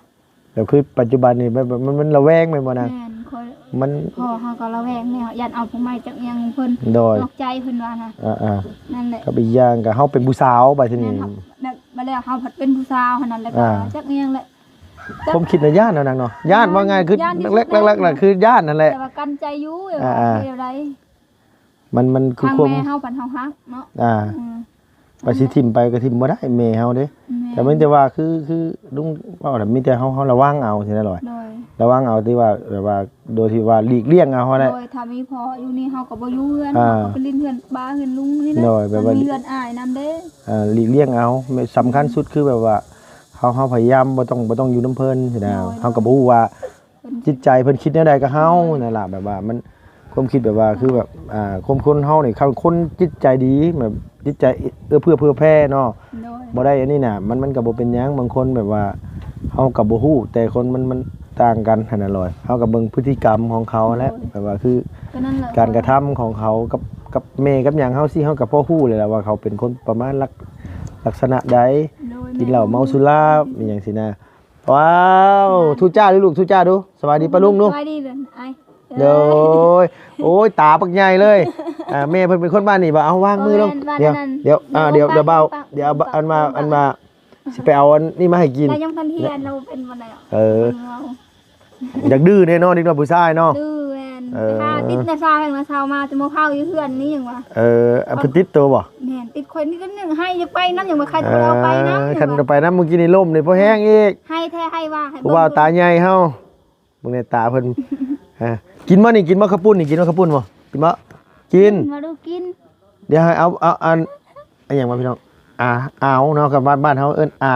ແບບຄືປັດຈຸບັນນີ້ ແບບ ແບບ ມັນ ມັນລະແວງແມ່ນບໍ່ນາງ? ແມ່ນ ຂ້ອຍ ມັນ ພໍ່ເຮົາກໍລະແວງແດ່ ຢ້ານເອົາຜູ້ໃໝ່ຈັກອີ່ຫຍັງຂອງເພິ່ນ ໂດຍ ນອກໃຈເພິ່ນວ່ານະ ອ່າໆ ນັ້ນແຫຼະ ກັບອີກຢ່າງກໍເຮົາເປັນຜູ້ສາວບາດທີນີ້ ແມ່ນ ແບບ ບາດແລ້ວເຮົາພັດເປັນຜູ້ສາວຫັ້ນນະ ແລ້ວກໍ ອ່າ ຈັກອີ່ຫຍັງແຫຼະ ຄວາມຄິດນະຢ້ານເນາະນາງເນາະ ຢ້ານ ຢ້ານ ວ່າງ່າຍຄື ຢ້ານທີ່ສຸດ ຫຼັກໆ ແລ້ວ ແລ້ວ ແລ້ວຄືຢ້ານຫັ້ນແຫຼະ ແຕ່ວ່າກັ້ນໃຈຢູ່ ອ່າໆ ວ່າແນວໃດ ມັນ ມັນຄື ທາງ ຄວາມ ແມ່ເຮົາພັດເຮົາຮັກເນາະ ອ່າ ອືມ ວ່າຊິຖິ້ມໄປກໍຖິ້ມບໍ່ໄດ້ແມ່ເຮົາເດ້ ແມ່ນ ແຕ່ມີແຕ່ວ່າຄື ຄືລຸງເວົ້ານະ ມີແຕ່ເຮົາ ເຮົາລະວັງເອົາຊີ້ນະຫຼອຍ ໂດຍ ລະວັງເອົາທີ່ວ່າ ແບບວ່າ ໂດຍທີ່ວ່າຫຼີກລ່ຽງເອົາຫັ້ນແຫຼະ ໂດຍ ຖ້າມີພໍ່ຢູ່ນີ້ເຮົາກໍບໍ່ຢູ່ເຮືອນ ອ່າ ເຮົາກໍໄປຫຼິ້ນເຮືອນປ້າເຮືອນລຸງນີ້ແຫຼະ ໂດຍ ແບບວ່າ ມັນມີເຮືອນອ້າຍນຳເດ້ ອ່າ ຫຼີກລ່ຽງເອົາ ສຳຄັນສຸດຄືແບບວ່າ ເຮົາ ເຮົາພະຍາຍາມບໍ່ຕ້ອງ ບໍ່ຕ້ອງຢູ່ນຳເພິ່ນຊີ້ນະ ໂດຍ ເຮົາກໍບໍ່ຮູ້ວ່າ ເພິ່ນ ຈິດໃຈເພິ່ນຄິດແນວໃດກັບເຮົາ ໂດຍ ນັ້ນລະ ແບບວ່າມັນ ຄວາມຄິດແບບວ່າ ໂດຍ ຄືແບບ ອ່າ ຄົນ ຄົນເຮົານີ້ ຄັນຄົນຈິດໃຈດີ ແບບຈິດໃຈເອື້ອເຟື້ອເຜື່ອແຜ່ເນາະ ໂດຍ ບໍ່ໄດ້ອັນນີ້ນະ ມັນ ມັນກໍບໍ່ເປັນຫຍັງ ບາງຄົນແບບວ່າ ເຮົາກໍບໍ່ຮູ້ ແຕ່ຄົນມັນ ມັນຕ່າງກັນຫັ້ນນະລອຍ ເຮົາກໍເບິ່ງພຶດຕິກຳຂອງເຂົາຫັ້ນແຫຼະ ໂດຍ ແບບວ່າຄື ກໍນັ້ນແຫຼະ ການກະທຳຂອງເຂົາກັບ ກັບແມ່ກັບຫຍັງເຮົາຊີ້ ເຮົາກໍພໍຮູ້ແລ້ວລະວ່າເຂົາເປັນຄົນປະມານລັກ ລັກສະນະໃດ ໂດຍ ກິນເຫຼົ້າເມົາສຸລາ ແມ່ນ ອີ່ຫຍັງຊີ້ນະ ວ້າວ ອ່າ ທູດຈ້າດູລູກ ທູດຈ້າດູ ສະບາຍດີປ້າລຸງດູ ສະບາຍດີເດີອ້າຍ ໂດຍ ໂອ້ຍ ຕາບັກໃຫຍ່ເລີຍ ອ່າ ແມ່ເພິ່ນເປັນຄົນບ້ານນີ້ບໍ່? ເອົາວາງມືລົງ ບໍ່ແມ່ນວ່າ ດຽວ ນັ້ນ ດຽວ ອ່າ ດຽວ ດຽວເບົາ ດຽວເອົາອັນວ່າ ອັນວ່າ ຊິໄປເອົາອັນນີ້ມາໃຫ້ກິນ ແລ້ວຍັງທັນຮຽນ ແລ້ວເປັນບໍ່ໄດ້ ເອີ ຢາກດື້ແນ່ນອນ ເດັກນ້ອຍຜູ້ຊາຍເນາະ ດື້ແມ່ນ ເອີ ໄປຫາຕິດນາຊາວແຫ່ງນາຊາວມາ ແຕ່ບໍ່ເຂົ້າຢູ່ເຮືອນນີ້ຫຍັງວະ ເອີ ເອົາໄປຕິດໂຕບໍ່? ແມ່ນ ຕິດຂ້ອຍນິດໜຶ່ງ ໃຫ້ຢາກໄປນຳ ຫຍັງວ່າ ຄັນບໍ່ໄດ້ເອົາໄປນຳ ເອີ ຄັນບໍ່ໄດ້ໄປນຳ ມື້ກີ້ນີ້ລົມນີ້ພໍແຮງອີກ ໃຫ້ແທ້ ໃຫ້ວ່າ ໃຫ້ ຜູ້ບ່າວຕາໃຫຍ່ເຮົາ ເບິ່ງໃນຕາເພິ່ນ ອ່າ ກິນບໍ່ນີ້ ກິນບໍ່ເຂົ້າປຸ້ນນີ້ ກິນບໍ່ເຂົ້າປຸ້ນບໍ່? ກິນບໍ່? ກິນ ກິນ ມາດູກິນ ດຽວໃຫ້ເອົາ ເອົາອັນ ອັນຫຍັງວະພີ່ນ້ອງ ອາ ອາວເນາະ ກັບບ້ານ ບ້ານເຮົາເອີ້ນອາ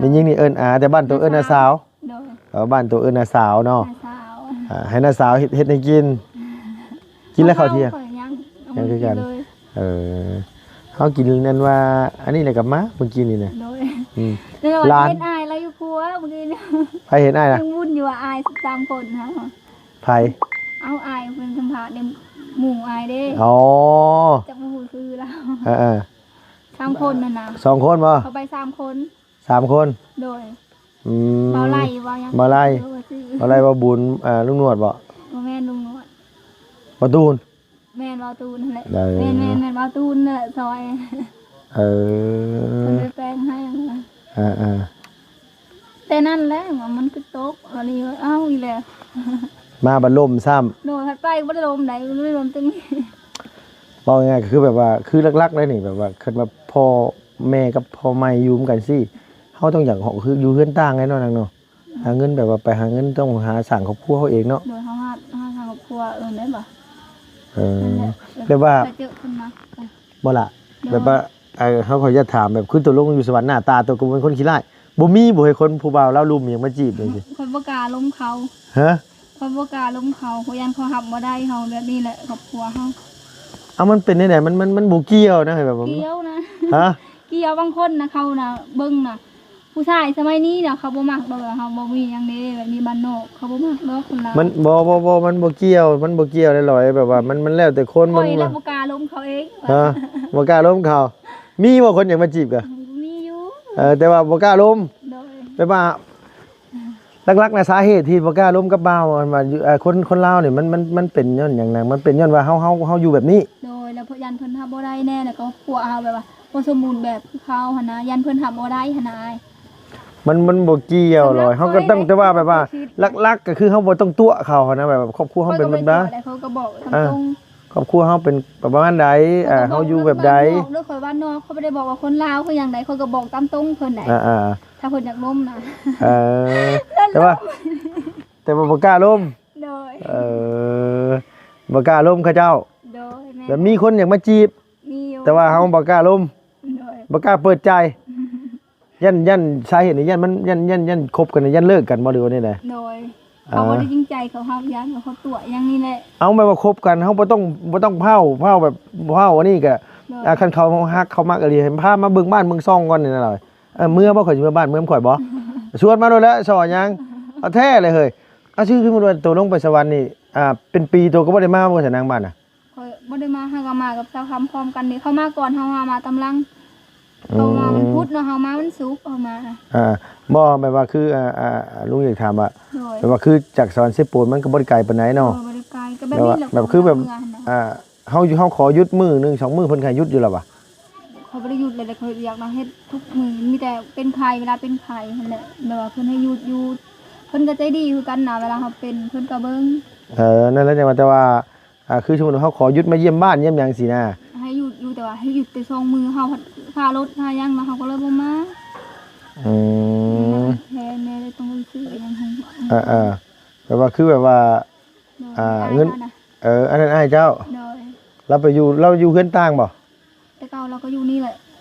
ໂດຍ ແມ່ຍິງນີ້ເອີ້ນອາ ແຕ່ບ້ານໂຕເອີ້ນ ນ້າສາວ ນ້າສາວ ໂດຍ ເອີ ບ້ານໂຕເອີ້ນນ້າສາວເນາະ ນ້າສາວ ອ່າ ໃຫ້ນ້າສາວເຮັດ ເຮັດໃຫ້ກິນ ກິນແລ້ວເຂົ້າທ່ຽງ ເຮົາຍັງ ຍັງຄືກັນ ເຮົາບໍ່ໄດ້ກິນເລີຍ ເອີ ເຮົາກິນນັ້ນວ່າ ອັນນີ້ແຫຼະກັບມາເມື່ອກີ້ນີ້ນະ ໂດຍ ອືມ ນັ້ນແຫຼະວ່າ ຫຼານ ເຮັດອາຍລາວຢູ່ຄົວເມື່ອກີ້ນີ້ ໃຜເຮັດອາຍນະ ຍັງວຸ້ນຢູ່ວ່າອາຍສາມຄົນຫັ້ນ ໃຜ? ເອົາ ອາຍເພິ່ນສຳພາດໃນໝູ່ອາຍເດ້ ອໍ ຈັກບໍ່ຮູ້ຊື່ລາວ ເອີໆ ສາມຄົນຫັ້ນນະ ສອງຄົນບໍ່? ເຂົາໄປສາມຄົນ ສາມຄົນ ໂດຍ ອືມ ເບົາໄລ່ ເບົາຫຍັງ ເບົາໄລ່ ເອີ ວ່າຊື່ ເບົາໄລ່ ເບົາບຸນ ອ່າ ລຸງໜວດບໍ່? ບໍ່ແມ່ນລຸງໜວດ ເບົາຕູນ ແມ່ນເບົາຕູນຫັ້ນແຫຼະ ເອີ ແມ່ນໆໆ ເບົາຕູນນັ້ນແຫຼະຊ່ອຍ ເອີ ເພິ່ນໄປແປງໃຫ້ ອ່າໆ ແຕ່ນັ້ນແຫຼະວ່າມັນຄືຕົກ ອັນນີ້ເອົາອີກແລ້ວ ມາບັດລົມຊ້ຳ ໂດຍ ພັດໄປບໍ່ໄດ້ລົມໃດ ບໍ່ໄດ້ລົມຕຶງ ເວົ້າງ່າຍໆ ກໍຄືແບບວ່າ ຄືຫຼັກໆ ເລີຍນີ້ ແບບວ່າ ຄັນວ່າພໍ່ແມ່ກັບພໍ່ໃໝ່ຢູ່ນຳກັນຊີ້ ເຮົາຕ້ອງຢາກ ຄືຢູ່ເຮືອນຕ່າງແນ່ນອນນະເນາະ ຫາເງິນແບບວ່າໄປຫາເງິນ ຕ້ອງຫາສ້າງຄອບຄົວເຮົາເອງເນາະ ໂດຍ ເຮົາຫາ ຫາສ້າງຄອບຄົວ ເອີ ແມ່ນບໍ່? ເອີ ແບບວ່າ ໄປເຈີເພິ່ນມາ ບໍ່ລະ ໂດຍ ແບບວ່າ ເອີ ເຮົາຂໍຢາກຖາມ ແບບຄືຕົກລົງຢູ່ສະຫວັນ ໜ້າຕາໂຕກໍເປັນຄົນຂີ້ຮ້າຍ ບໍ່ມີບໍ່ໃຫ້ຄົນຜູ້ບ່າວລາວລຸ່ມຫຍັງມາຈີບຈັ່ງຊີ້? ຂ້ອຍບໍ່ກ້າລົມເຂົາ ຮະ? ຂ້ອຍບໍ່ກ້າລົມເຂົາ ຂ້ອຍຢ້ານເຂົາຮັບບໍ່ໄດ້ ເຮົາແບບນີ້ແຫຼະ ຄອບຄົວເຮົາ ເອົາ ມັນເປັນແນວໃດ? ມັນ ມັນ ມັນບໍ່ກ່ຽວນະ ແບບວ່າ ບໍ່ກ່ຽວນະ ຮະ? ກ່ຽວ ບາງຄົນນະ ເຂົານະ ເບິ່ງນະ ຜູ້ຊາຍສະໄໝນີ້ນະ ເຂົາບໍ່ມັກດອກ ເຮົາບໍ່ມີຫຍັງເດ້ ແບບນີ້ບ້ານນອກ ເຂົາບໍ່ມັກດອກຄົນລາວ ມັນ ບໍ່ ບໍ່ ບໍ່ ມັນບໍ່ກ່ຽວ ມັນບໍ່ກ່ຽວໄດ໋ຫຼອຍ ແບບວ່າມັນ ມັນແລ້ວແຕ່ຄົນ ຂ້ອຍ ມັນ ແຫຼະບໍ່ກ້າລົມເຂົາເອງ ຮະ? ບໍ່ກ້າລົມເຂົາ ມີບໍ່ຄົນຢາກມາຈີບກະ? ມີຢູ່ ເອີ ແຕ່ວ່າບໍ່ກ້າລົມ ໂດຍ ແບບວ່າ ຫຼັກໆນະ ສາເຫດທີ່ບໍ່ກ້າລົມກັບບ່າວ ອັນວ່າຢູ່ ເອີ ຄົນ ຄົນລາວນີ້ ມັນ ມັນ ມັນເປັນຍ້ອນຫຍັງນະ? ມັນເປັນຍ້ອນວ່າເຮົາ ເຮົາ ເຮົາຢູ່ແບບນີ້ ໂດຍ ແລ້ວຢ້ານເພິ່ນຮັບບໍ່ໄດ້ແນ່ ແລ້ວກໍຄົວເຮົາແບບວ່າບໍ່ສົມບູນແບບຄືເຂົາຫັ້ນນະ ຢ້ານເພິ່ນຮັບບໍ່ໄດ້ຫັ້ນນະອ້າຍ ມັນ ມັນບໍ່ກ່ຽວຫຼອຍ ສຳລັບ ເຮົາກໍຕັ້ງແຕ່ວ່າແບບວ່າ ຂ້ອຍນະ ຫຼັກໆກໍຄືເຮົາບໍ່ຕ້ອງຕົວະເຂົາຫັ້ນນະ ແບບວ່າຄອບຄົວເຮົາເປັນແບບໃດ ຂ້ອຍກໍບໍ່ໄດ້ຕົວະ ເຂົາກໍບອກຕາມ ອ່າ ຕົງ ຄອບຄົວເຮົາເປັນປະມານໃດ ເອີ ເຮົາຢູ່ແບບໃດ ຂ້ອຍກໍບອກເລື່ອງບ້ານນອກ ເຂົາບໍ່ໄດ້ບອກວ່າຄົນລາວຄືຫຍັງໃດ ຂ້ອຍກໍບອກຕາມຕົງເພິ່ນໃດ ອ່າໆ ຖ້າເພິ່ນຢາກລົມນະ ເອີ ແຕ່ວ່າ ແຕ່ວ່າບໍ່ກ້າລົມ ໂດຍ ເອີ ບໍ່ກ້າລົມເຂົາເຈົ້າ ໂດຍ ແມ່ນ ແບບມີຄົນຢາກມາຈີບ ມີຢູ່ ແຕ່ວ່າເຮົາບໍ່ກ້າລົມ ໂດຍ ບໍ່ກ້າເປີດໃຈ ຢ້ານ ຢ້ານສາເຫດນີ້ ຢ້ານມັນ ຢ້ານ ຢ້ານ ຢ້ານຄົບກັນ ຢ້ານເລີກກັນບໍ່ ຫຼືວ່າແນວໃດ? ໂດຍ ເຂົາບໍ່ໄດ້ຈິງໃຈ ເຂົາຮັກຢ່າງ ເຂົາຕົວະຢ່າງນີ້ແຫຼະ. ເອົາ ແບບວ່າຄົບກັນ ເຮົາບໍ່ຕ້ອງ ບໍ່ຕ້ອງພ້າວ ພ້າວແບບພ້າວອັນນີ້ກະ ໂດຍ ອ່າ ຄັນເຂົາຮັກ ເຂົາມັກອີ່ຫຼີ ໃຫ້ພາມາເບິ່ງບ້ານເບິ່ງຊ່ອງກ່ອນນີ້ນະ. ເອີ ເມືອບໍ່? ຂ້ອຍຊິເມືອບ້ານ ເມືອນຳຂ້ອຍບໍ່? ຊວນມາໂລດແຫຼະ ຊໍຫຍັງ? ເອົາແທ້ເລີຍເຮີ້ຍ. ເອົາ ຄື ຄືສົມມຸດວ່າໂຕລົງໄປສະຫວັນນີ້ ອ່າ ເປັນປີໂຕກໍບໍ່ໄດ້ມາບໍ່ ສະນາງ ບ້ານນະ? ຂ້ອຍບໍ່ໄດ້ມາ ເຮົາກໍມາກັບຊາວຄຳພ້ອມກັນເດ້ ເຂົາມາກ່ອນເຮົາ ເຮົາມາຕາມຫຼັງ. ເຂົາມາວັນພຸດເນາະ ເຮົາມາວັນສຸກ ເຮົາມາ. ອ່າ ບໍ່ ແບບວ່າຄື ອ່າ ອ່າ ລຸງຢາກຖາມວ່າ ໂດຍ ແບບວ່າຄືຈາກສະຫວັນເຊໂປນມັນກໍບໍ່ໄດ້ໄກປານໃດເນາະ. ເອີ ບໍ່ໄດ້ໄກ ກໍແບບນີ້ແຫຼະ ແບບວ່າ ແບບຄືແບບ ເວລາເມືອຫັ້ນນະ ອ່າ ເຮົາຢູ່ ເຮົາຂໍຢຸດມື້ໜຶ່ງສອງມື້ ເພິ່ນກໍໃຫ້ຢຸດຢູ່ແລ້ວຫວາ? ເຂົາບໍ່ໄດ້ຢຸດເລີຍ ເຂົາເຮັດວຽກນະ ເຮັດທຸກມື້ ມີແຕ່ເປັນໄຂ້ ເວລາເປັນໄຂ້ຫັ້ນແຫຼະ ແບບວ່າເພິ່ນໃຫ້ຢຸດຢູ່ ເພິ່ນກໍໃຈດີຄືກັນນະ ເວລາເຮົາເປັນ ເພິ່ນກໍເບິ່ງ. ເອີ ນັ້ນແຫຼະ ຈັ່ງວ່າ ແຕ່ວ່າ ອ່າ ຄືສົມມຸດວ່າເຮົາຂໍຢຸດມາຢ້ຽມບ້ານຢ້ຽມຫຍັງຊີ້ນະ ໃຫ້ຢຸດຢູ່ ແຕ່ວ່າໃຫ້ຢຸດແຕ່ສອງມື້ ເຮົາພັດຄ່າລົດຄ່າຫຍັງເນາະ ເຮົາກໍເລີຍບໍ່ມາ. ອືມ ແພງແດ່ ຕ້ອງໄປຊື້ຫຍັງໃຫ້. ເອີໆ ແບບວ່າ ຄືແບບວ່າ ໂດຍ ອ່າ ເງິນ ອ້າຍເຈົ້ານະ ເອີ ອັນນັ້ນອ້າຍເຈົ້າ. ໂດຍ ລາວໄປຢູ່ ລາວຢູ່ເຮືອນຕ່າງບໍ່? ແຕ່ເກົ່າລາວກໍຢູ່ນີ້ແຫຼະ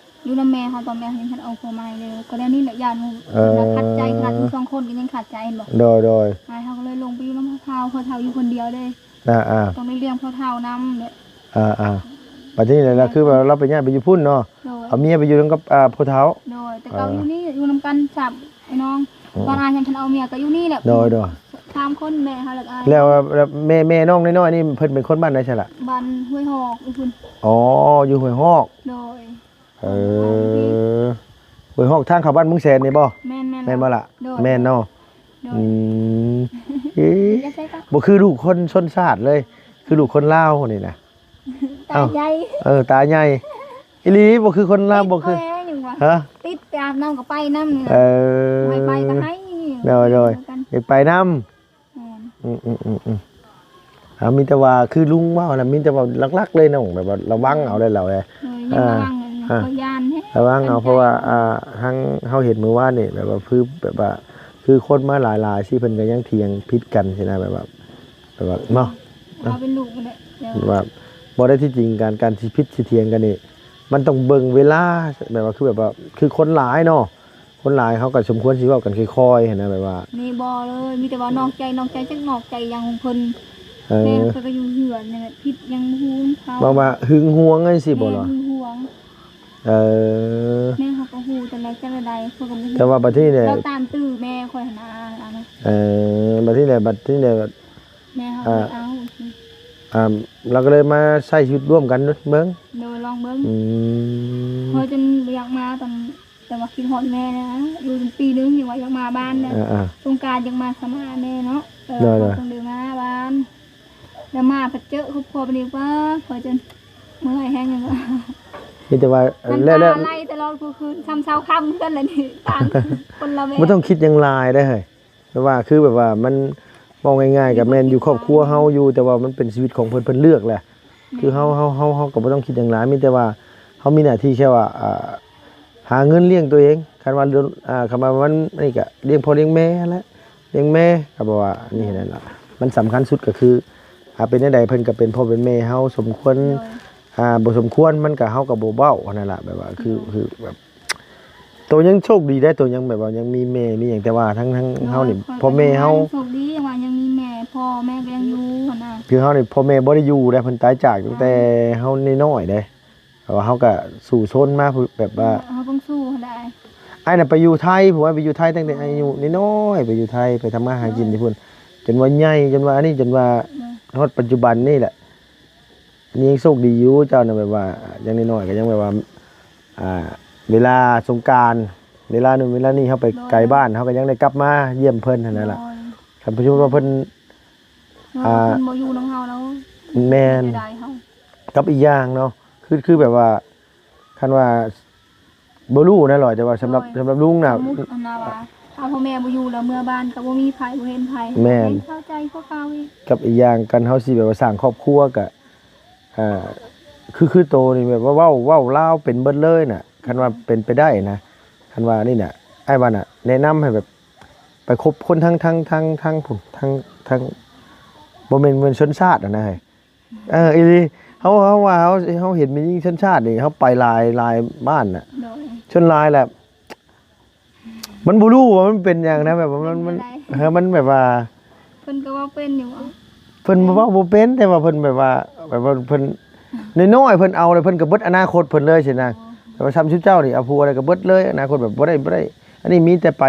ຢູ່ນຳແມ່ເຮົາ ຕອນແມ່ເຮົາຍັງບໍ່ທັນເອົາຜົວໃໝ່ເດ້ ກໍແນວນີ້ແຫຼະ ຢ້ານ ເອີ ເວລາຂັດໃຈ ຂະໜາດຢູ່ສອງຄົນກໍຍັງຂັດໃຈ ເຫັນບໍ່? ໂດຍໆ ອ້າຍເຮົາກໍເລີຍລົງໄປຢູ່ນຳພໍ່ເຖົ້າ ພໍ່ເຖົ້າຢູ່ຄົນດຽວເດ້. ອ່າໆ ຕ້ອງໄດ້ລ້ຽງພໍ່ເຖົ້ານຳເດ້. ອ່າໆ ບັດນີ້ລະ ຄືວ່າລາວໄປຍ້າຍໄປຢູ່ພຸ້ນເນາະ. ໂດຍ ເອົາເມຍໄປຢູ່ນຳກັບ ອ່າ ພໍ່ເຖົ້າ. ໂດຍ ແຕ່ເກົ່າ ອ່າ ຢູ່ນີ້ ຢູ່ນຳກັນສາມ ໄອ້ນ້ອງ ອືມ ຕອນອ້າຍຍັງບໍ່ທັນເອົາເມຍກໍຢູ່ນີ້ແຫຼະ. ໂດຍໆ ສາມຄົນ ແມ່ເຮົາ ແລ້ວກໍອ້າຍ ແລ້ວ ແລ້ວແມ່ ແມ່ນ້ອງນ້ອຍໆນີ້ ເພິ່ນເປັນຄົນບ້ານໃດຊັ້ນລະ? ບ້ານຫ້ວຍຮອກ ຢູ່ພຸ້ນ. ອໍ ຢູ່ຫ້ວຍຮອກ. ໂດຍ ເອີ ຫ້ວຍຮອກ ທາງເຂົ້າບ້ານມຸງແສນນີ້ບໍ່? ແມ່ນໆ ແມ່ນບໍ່ລະ? ໂດຍ ແມ່ນເນາະ. ໂດຍ ອືມ ເອີ ບໍ່ຄືລູກຄົນຊົນຊາດເລີຍ ຄືລູກຄົນລາວນີ້ນະ. ຕາໃຫຍ່ ເອີ ຕາໃຫຍ່ອີ່ຫຼີ ບໍ່ຄືຄົນລາວ ບໍ່ຄື ຕິດແຮງຫຍັງວະ ຮະ ຕິດໄປອາບນ້ຳກໍໄປນຳນີ້ນະ. ເອີ ໃຫ້ໄປກໍໃຫ້ ໂດຍໆ ຢາກໄປນຳ. ແມ່ນ ອືມໆໆໆ ເອົາ ມີແຕ່ວ່າຄືລຸງເວົ້ານະ ມີແຕ່ວ່າຫຼັກໆເລີຍນ້ອງ ແບບວ່າລະວັງເອົາເລີຍລາວເອີຍ. ເອີ ຍັງລະວັງ ອ່າ ຂ້ອຍຢ້ານແຮງ ລະວັງເອົາ ເພາະວ່າ ອ່າ ທາງເຮົາເຫັນມື້ວານນີ້ ແບບວ່າຄື ແບບວ່າຄືຄົນມາຫຼາຍໆຊີ້ ເພິ່ນກໍຍັງຖຽງຜິດກັນຊີ້ນະ ແບບວ່າ ແບບວ່າເນາະ ເຮົາເປັນລູກແຫຼະ ແບບວ່າບໍ່ໄດ້ ທີ່ຈິງການ ການຊິຜິດຊິຖຽງກັນນີ້ ມັນຕ້ອງເບິ່ງເວລາ ແບບວ່າ ຄືແບບວ່າ ຄືຄົນຫຼາຍເນາະ ຄົນຫຼາຍເຮົາກໍສົມຄວນຊິເວົ້າກັນຄ່ອຍໆຫັ້ນນະ ແບບວ່າ ນີ້ບໍ່ເລີຍ ມີແຕ່ວ່ານອກໃຈ ນອກໃຈ ຈັກນອກໃຈຫຍັງຂອງເພິ່ນ. ເອີ ແມ່ເພິ່ນກໍຢູ່ເຮືອນນີ້ແຫຼະ ຜິດຫຍັງບໍ່ຮູ້ນຳເຂົາ ວ່າ ວ່າຫຶງຫວງຈັ່ງຊີ້ບໍ່ລະ? ແມ່ນ ຫຶງຫວງ. ເອີ ແມ່ເຮົາກໍຮູ້ແຕ່ໃດຈັກໃດ ເພິ່ນກໍບໍ່ຮູ້ ແຕ່ວ່າບັດທີນີ້ແຫຼະ ລາວຕາມຕື້ແມ່ຂ້ອຍຫັ້ນນະ. ເອີ ບັດທີນີ້ແຫຼະ ບັດທີນີ້ແຫຼະ ແມ່ເຮົາ ອ່າ ເອົາ ອ່າ ລາວກໍເລີຍມາໃຊ້ຊີວິດຮ່ວມກັນເບິ່ງ. ໂດຍ ລອງເບິ່ງ. ອືມ ຂ້ອຍຈົນບໍ່ຢາກມາຕອນ ແຕ່ວ່າຄິດຮອດແມ່ນະ ຢູ່ປີໜຶ່ງ ຍັງວ່າຢາກມາບ້ານນະ. ອ່າໆ ສົງການຢາກມາສະມາແມ່ເນາະ ແຕ່ວ່າ ໂດຍໆ ເຮົາຕ້ອງໄດ້ມາບ້ານ ແລ້ວມາພັດເຈີຄອບຄົວບັດນີ້ ປ້າ ຂ້ອຍຈົນເມື່ອຍແຮງ ຍັງວ່າ ມີແຕ່ວ່າ ແລ້ວ ແລ້ວ ນ້ຳຕາໄຫຼຕະຫຼອດທຸກຄືນ ຊ່ຳເຊົ້າຄ່ຳຄືກັນແຫຼະນີ້ ຕ່າງຄົນລະແວກ. ບໍ່ຕ້ອງຄິດຫຍັງຫຼາຍເດ້ເຮີ້ຍ ແບບວ່າ ຄືແບບວ່າມັນ ເວົ້າງ່າຍໆ ກໍແມ່ນຢູ່ຄອບຄົວເຮົາຢູ່ ແຕ່ວ່າມັນເປັນຊີວິດຂອງເພິ່ນ ເພິ່ນເລືອກແຫຼະ. ແມ່ນ ຄືເຮົາ ເຮົາ ເຮົາ ເຮົາກໍບໍ່ຕ້ອງຄິດຫຍັງຫຼາຍ ມີແຕ່ວ່າເຮົາມີໜ້າທີ່ແຄ່ວ່າ ອ່າ ຫາເງິນລ້ຽງຕົວເອງ. ຄັນວ່າ ອ່າ ຄັນວ່າມັນ ອັນນີ້ກໍລ້ຽງພໍ່ລ້ຽງແມ່ຫັ້ນແຫຼະ ລ້ຽງແມ່ກໍບໍ່ວ່າ ອັນນີ້ຫັ້ນລະ ມັນສຳຄັນສຸດກໍຄື ອ່າ ເປັນແນວໃດເພິ່ນກໍເປັນພໍ່ເປັນແມ່ເຮົາ ສົມຄວນ ໂດຍ ອ່າ ບໍ່ສົມຄວນ ມັນກໍ ເຮົາກໍບໍ່ເວົ້າຫັ້ນນະ ແບບວ່າ ຄື ໂດຍ ຄືແບບ ໂຕຍັງໂຊກດີໄດ໋ ໂຕຍັງແບບວ່າຍັງມີແມ່ມີຫຍັງ ແຕ່ວ່າທັງ ທັງເຮົານີ້ ໂດຍ ພໍ່ແມ່ເຮົາ ໂຊກດີຫຍັງວ່າຍັງມີແມ່ ພໍ່ແມ່ກໍຍັງຢູ່ຫັ້ນນະ. ຄືເຮົານີ້ ພໍ່ແມ່ບໍ່ໄດ້ຢູ່ໄດ໋ ເພິ່ນຕາຍຈາກຕັ້ງແຕ່ເຮົານ້ອຍໆເດ້ ແຕ່ວ່າເຮົາກໍສູ້ຊົນມາ ແບບວ່າ ເຮົາຕ້ອງສູ້ຫັ້ນແຫຼະ. ອ້າຍນະໄປຢູ່ໄທ ຜູ້ວ່າໄປຢູ່ໄທຕັ້ງແຕ່ອາຍຸນ້ອຍໆ ໄປຢູ່ໄທ ໄປທຳມາຫາກິນຢູ່ພຸ້ນ ຈົນວ່າໃຫຍ່ ຈົນວ່າອັນນີ້ ຈົນວ່າ ໂດຍ ຮອດປັດຈຸບັນນີ້ແຫຼະ. ອັນນີ້ຍັງໂຊກດີຢູ່ ເຈົ້ານະ ແບບວ່າຢ່າງນ້ອຍໆກໍຍັງແບບວ່າ ອ່າ ເວລາສົງການ ເວລານັ້ນເວລານີ້ ເຮົາໄປ ໂດຍ ໄກບ້ານ ເຮົາກໍຍັງໄດ້ກັບມາຢ້ຽມເພິ່ນຫັ້ນນະລະ. ໂດຍ ຄັນສົມມຸດວ່າເພິ່ນ ອ່າ ເພິ່ນບໍ່ຢູ່ນຳເຮົາແລ້ວ ແມ່ນ ເສຍດາຍເຮົາ. ກັບອີກຢ່າງເນາະ ຄື ຄືແບບວ່າ ຄັນວ່າ ບໍ່ຮູ້ນະຫຼອຍ ແຕ່ວ່າສຳລັບ ໂດຍ ສຳລັບລຸງນະ ສົມມຸດຫັ້ນນະວ່າ ຖ້າພໍ່ແມ່ບໍ່ຢູ່ແລ້ວ ເມືອບ້ານກໍບໍ່ມີໃຜ ບໍ່ເຫັນໃຜ ແມ່ນ ແມ່ນເສົ້າໃຈກວ່າເກົ່າອີກ. ກັບອີກຢ່າງ ຄັນເຮົາຊິແບບວ່າສ້າງຄອບຄົວກະ ອ່າ ຄື ຄືໂຕນີ້ແບບວ່າເວົ້າ ເວົ້າລາວເປັນເບິດເລີຍນະ ຄັນວ່າເປັນໄປໄດ້ນະ ຄັນວ່ານີ້ນະ ອ້າຍວ່ານະ ແນະນຳໃຫ້ແບບໄປຄົບຄົນທາງ ທາງ ທາງ ທາງພຸ້ນ ທາງ ທາງ ບໍ່ແມ່ນ ແມ່ນຊົນຊາດຫັ້ນນະເຮີ້ຍ. ເອີ ອີ່ຫຼີ ເຮົາ ເຮົາວ່າເຮົາ ເຮົາເຫັນແມ່ຍິງຊົນຊາດນີ້ ເຮົາໄປຫຼາຍ ຫຼາຍບ້ານນະ ໂດຍ ສ່ວນຫຼາຍແຫຼະ ມັນບໍ່ຮູ້ວ່າມັນເປັນຫຍັງນະ ແບບວ່າມັນ ມັນ ເປັນຈັ່ງໃດ ເອີ ມັນແບບວ່າ พิ่ນກໍເວົ້າເປັນຢູ່ ເພິ່ນເວົ້າບໍ່ເປັນ ແຕ່ວ່າເພິ່ນແບບວ່າ ແບບວ່າເພິ່ນນ້ອຍໆ ເພິ່ນເອົາແລ້ວເພິ່ນກໍເບິດອະນາຄົດເພິ່ນເລີຍຊີ້ນະ. ແບບວ່າຊ່ຳຊຸມເຈົ້ານີ້ເອົາຜົວແລ້ວກໍເບິດເລີຍ ອະນາຄົດແບບບໍ່ໄດ້ ບໍ່ໄດ້ ອັນນີ້ມີແຕ່ໄປ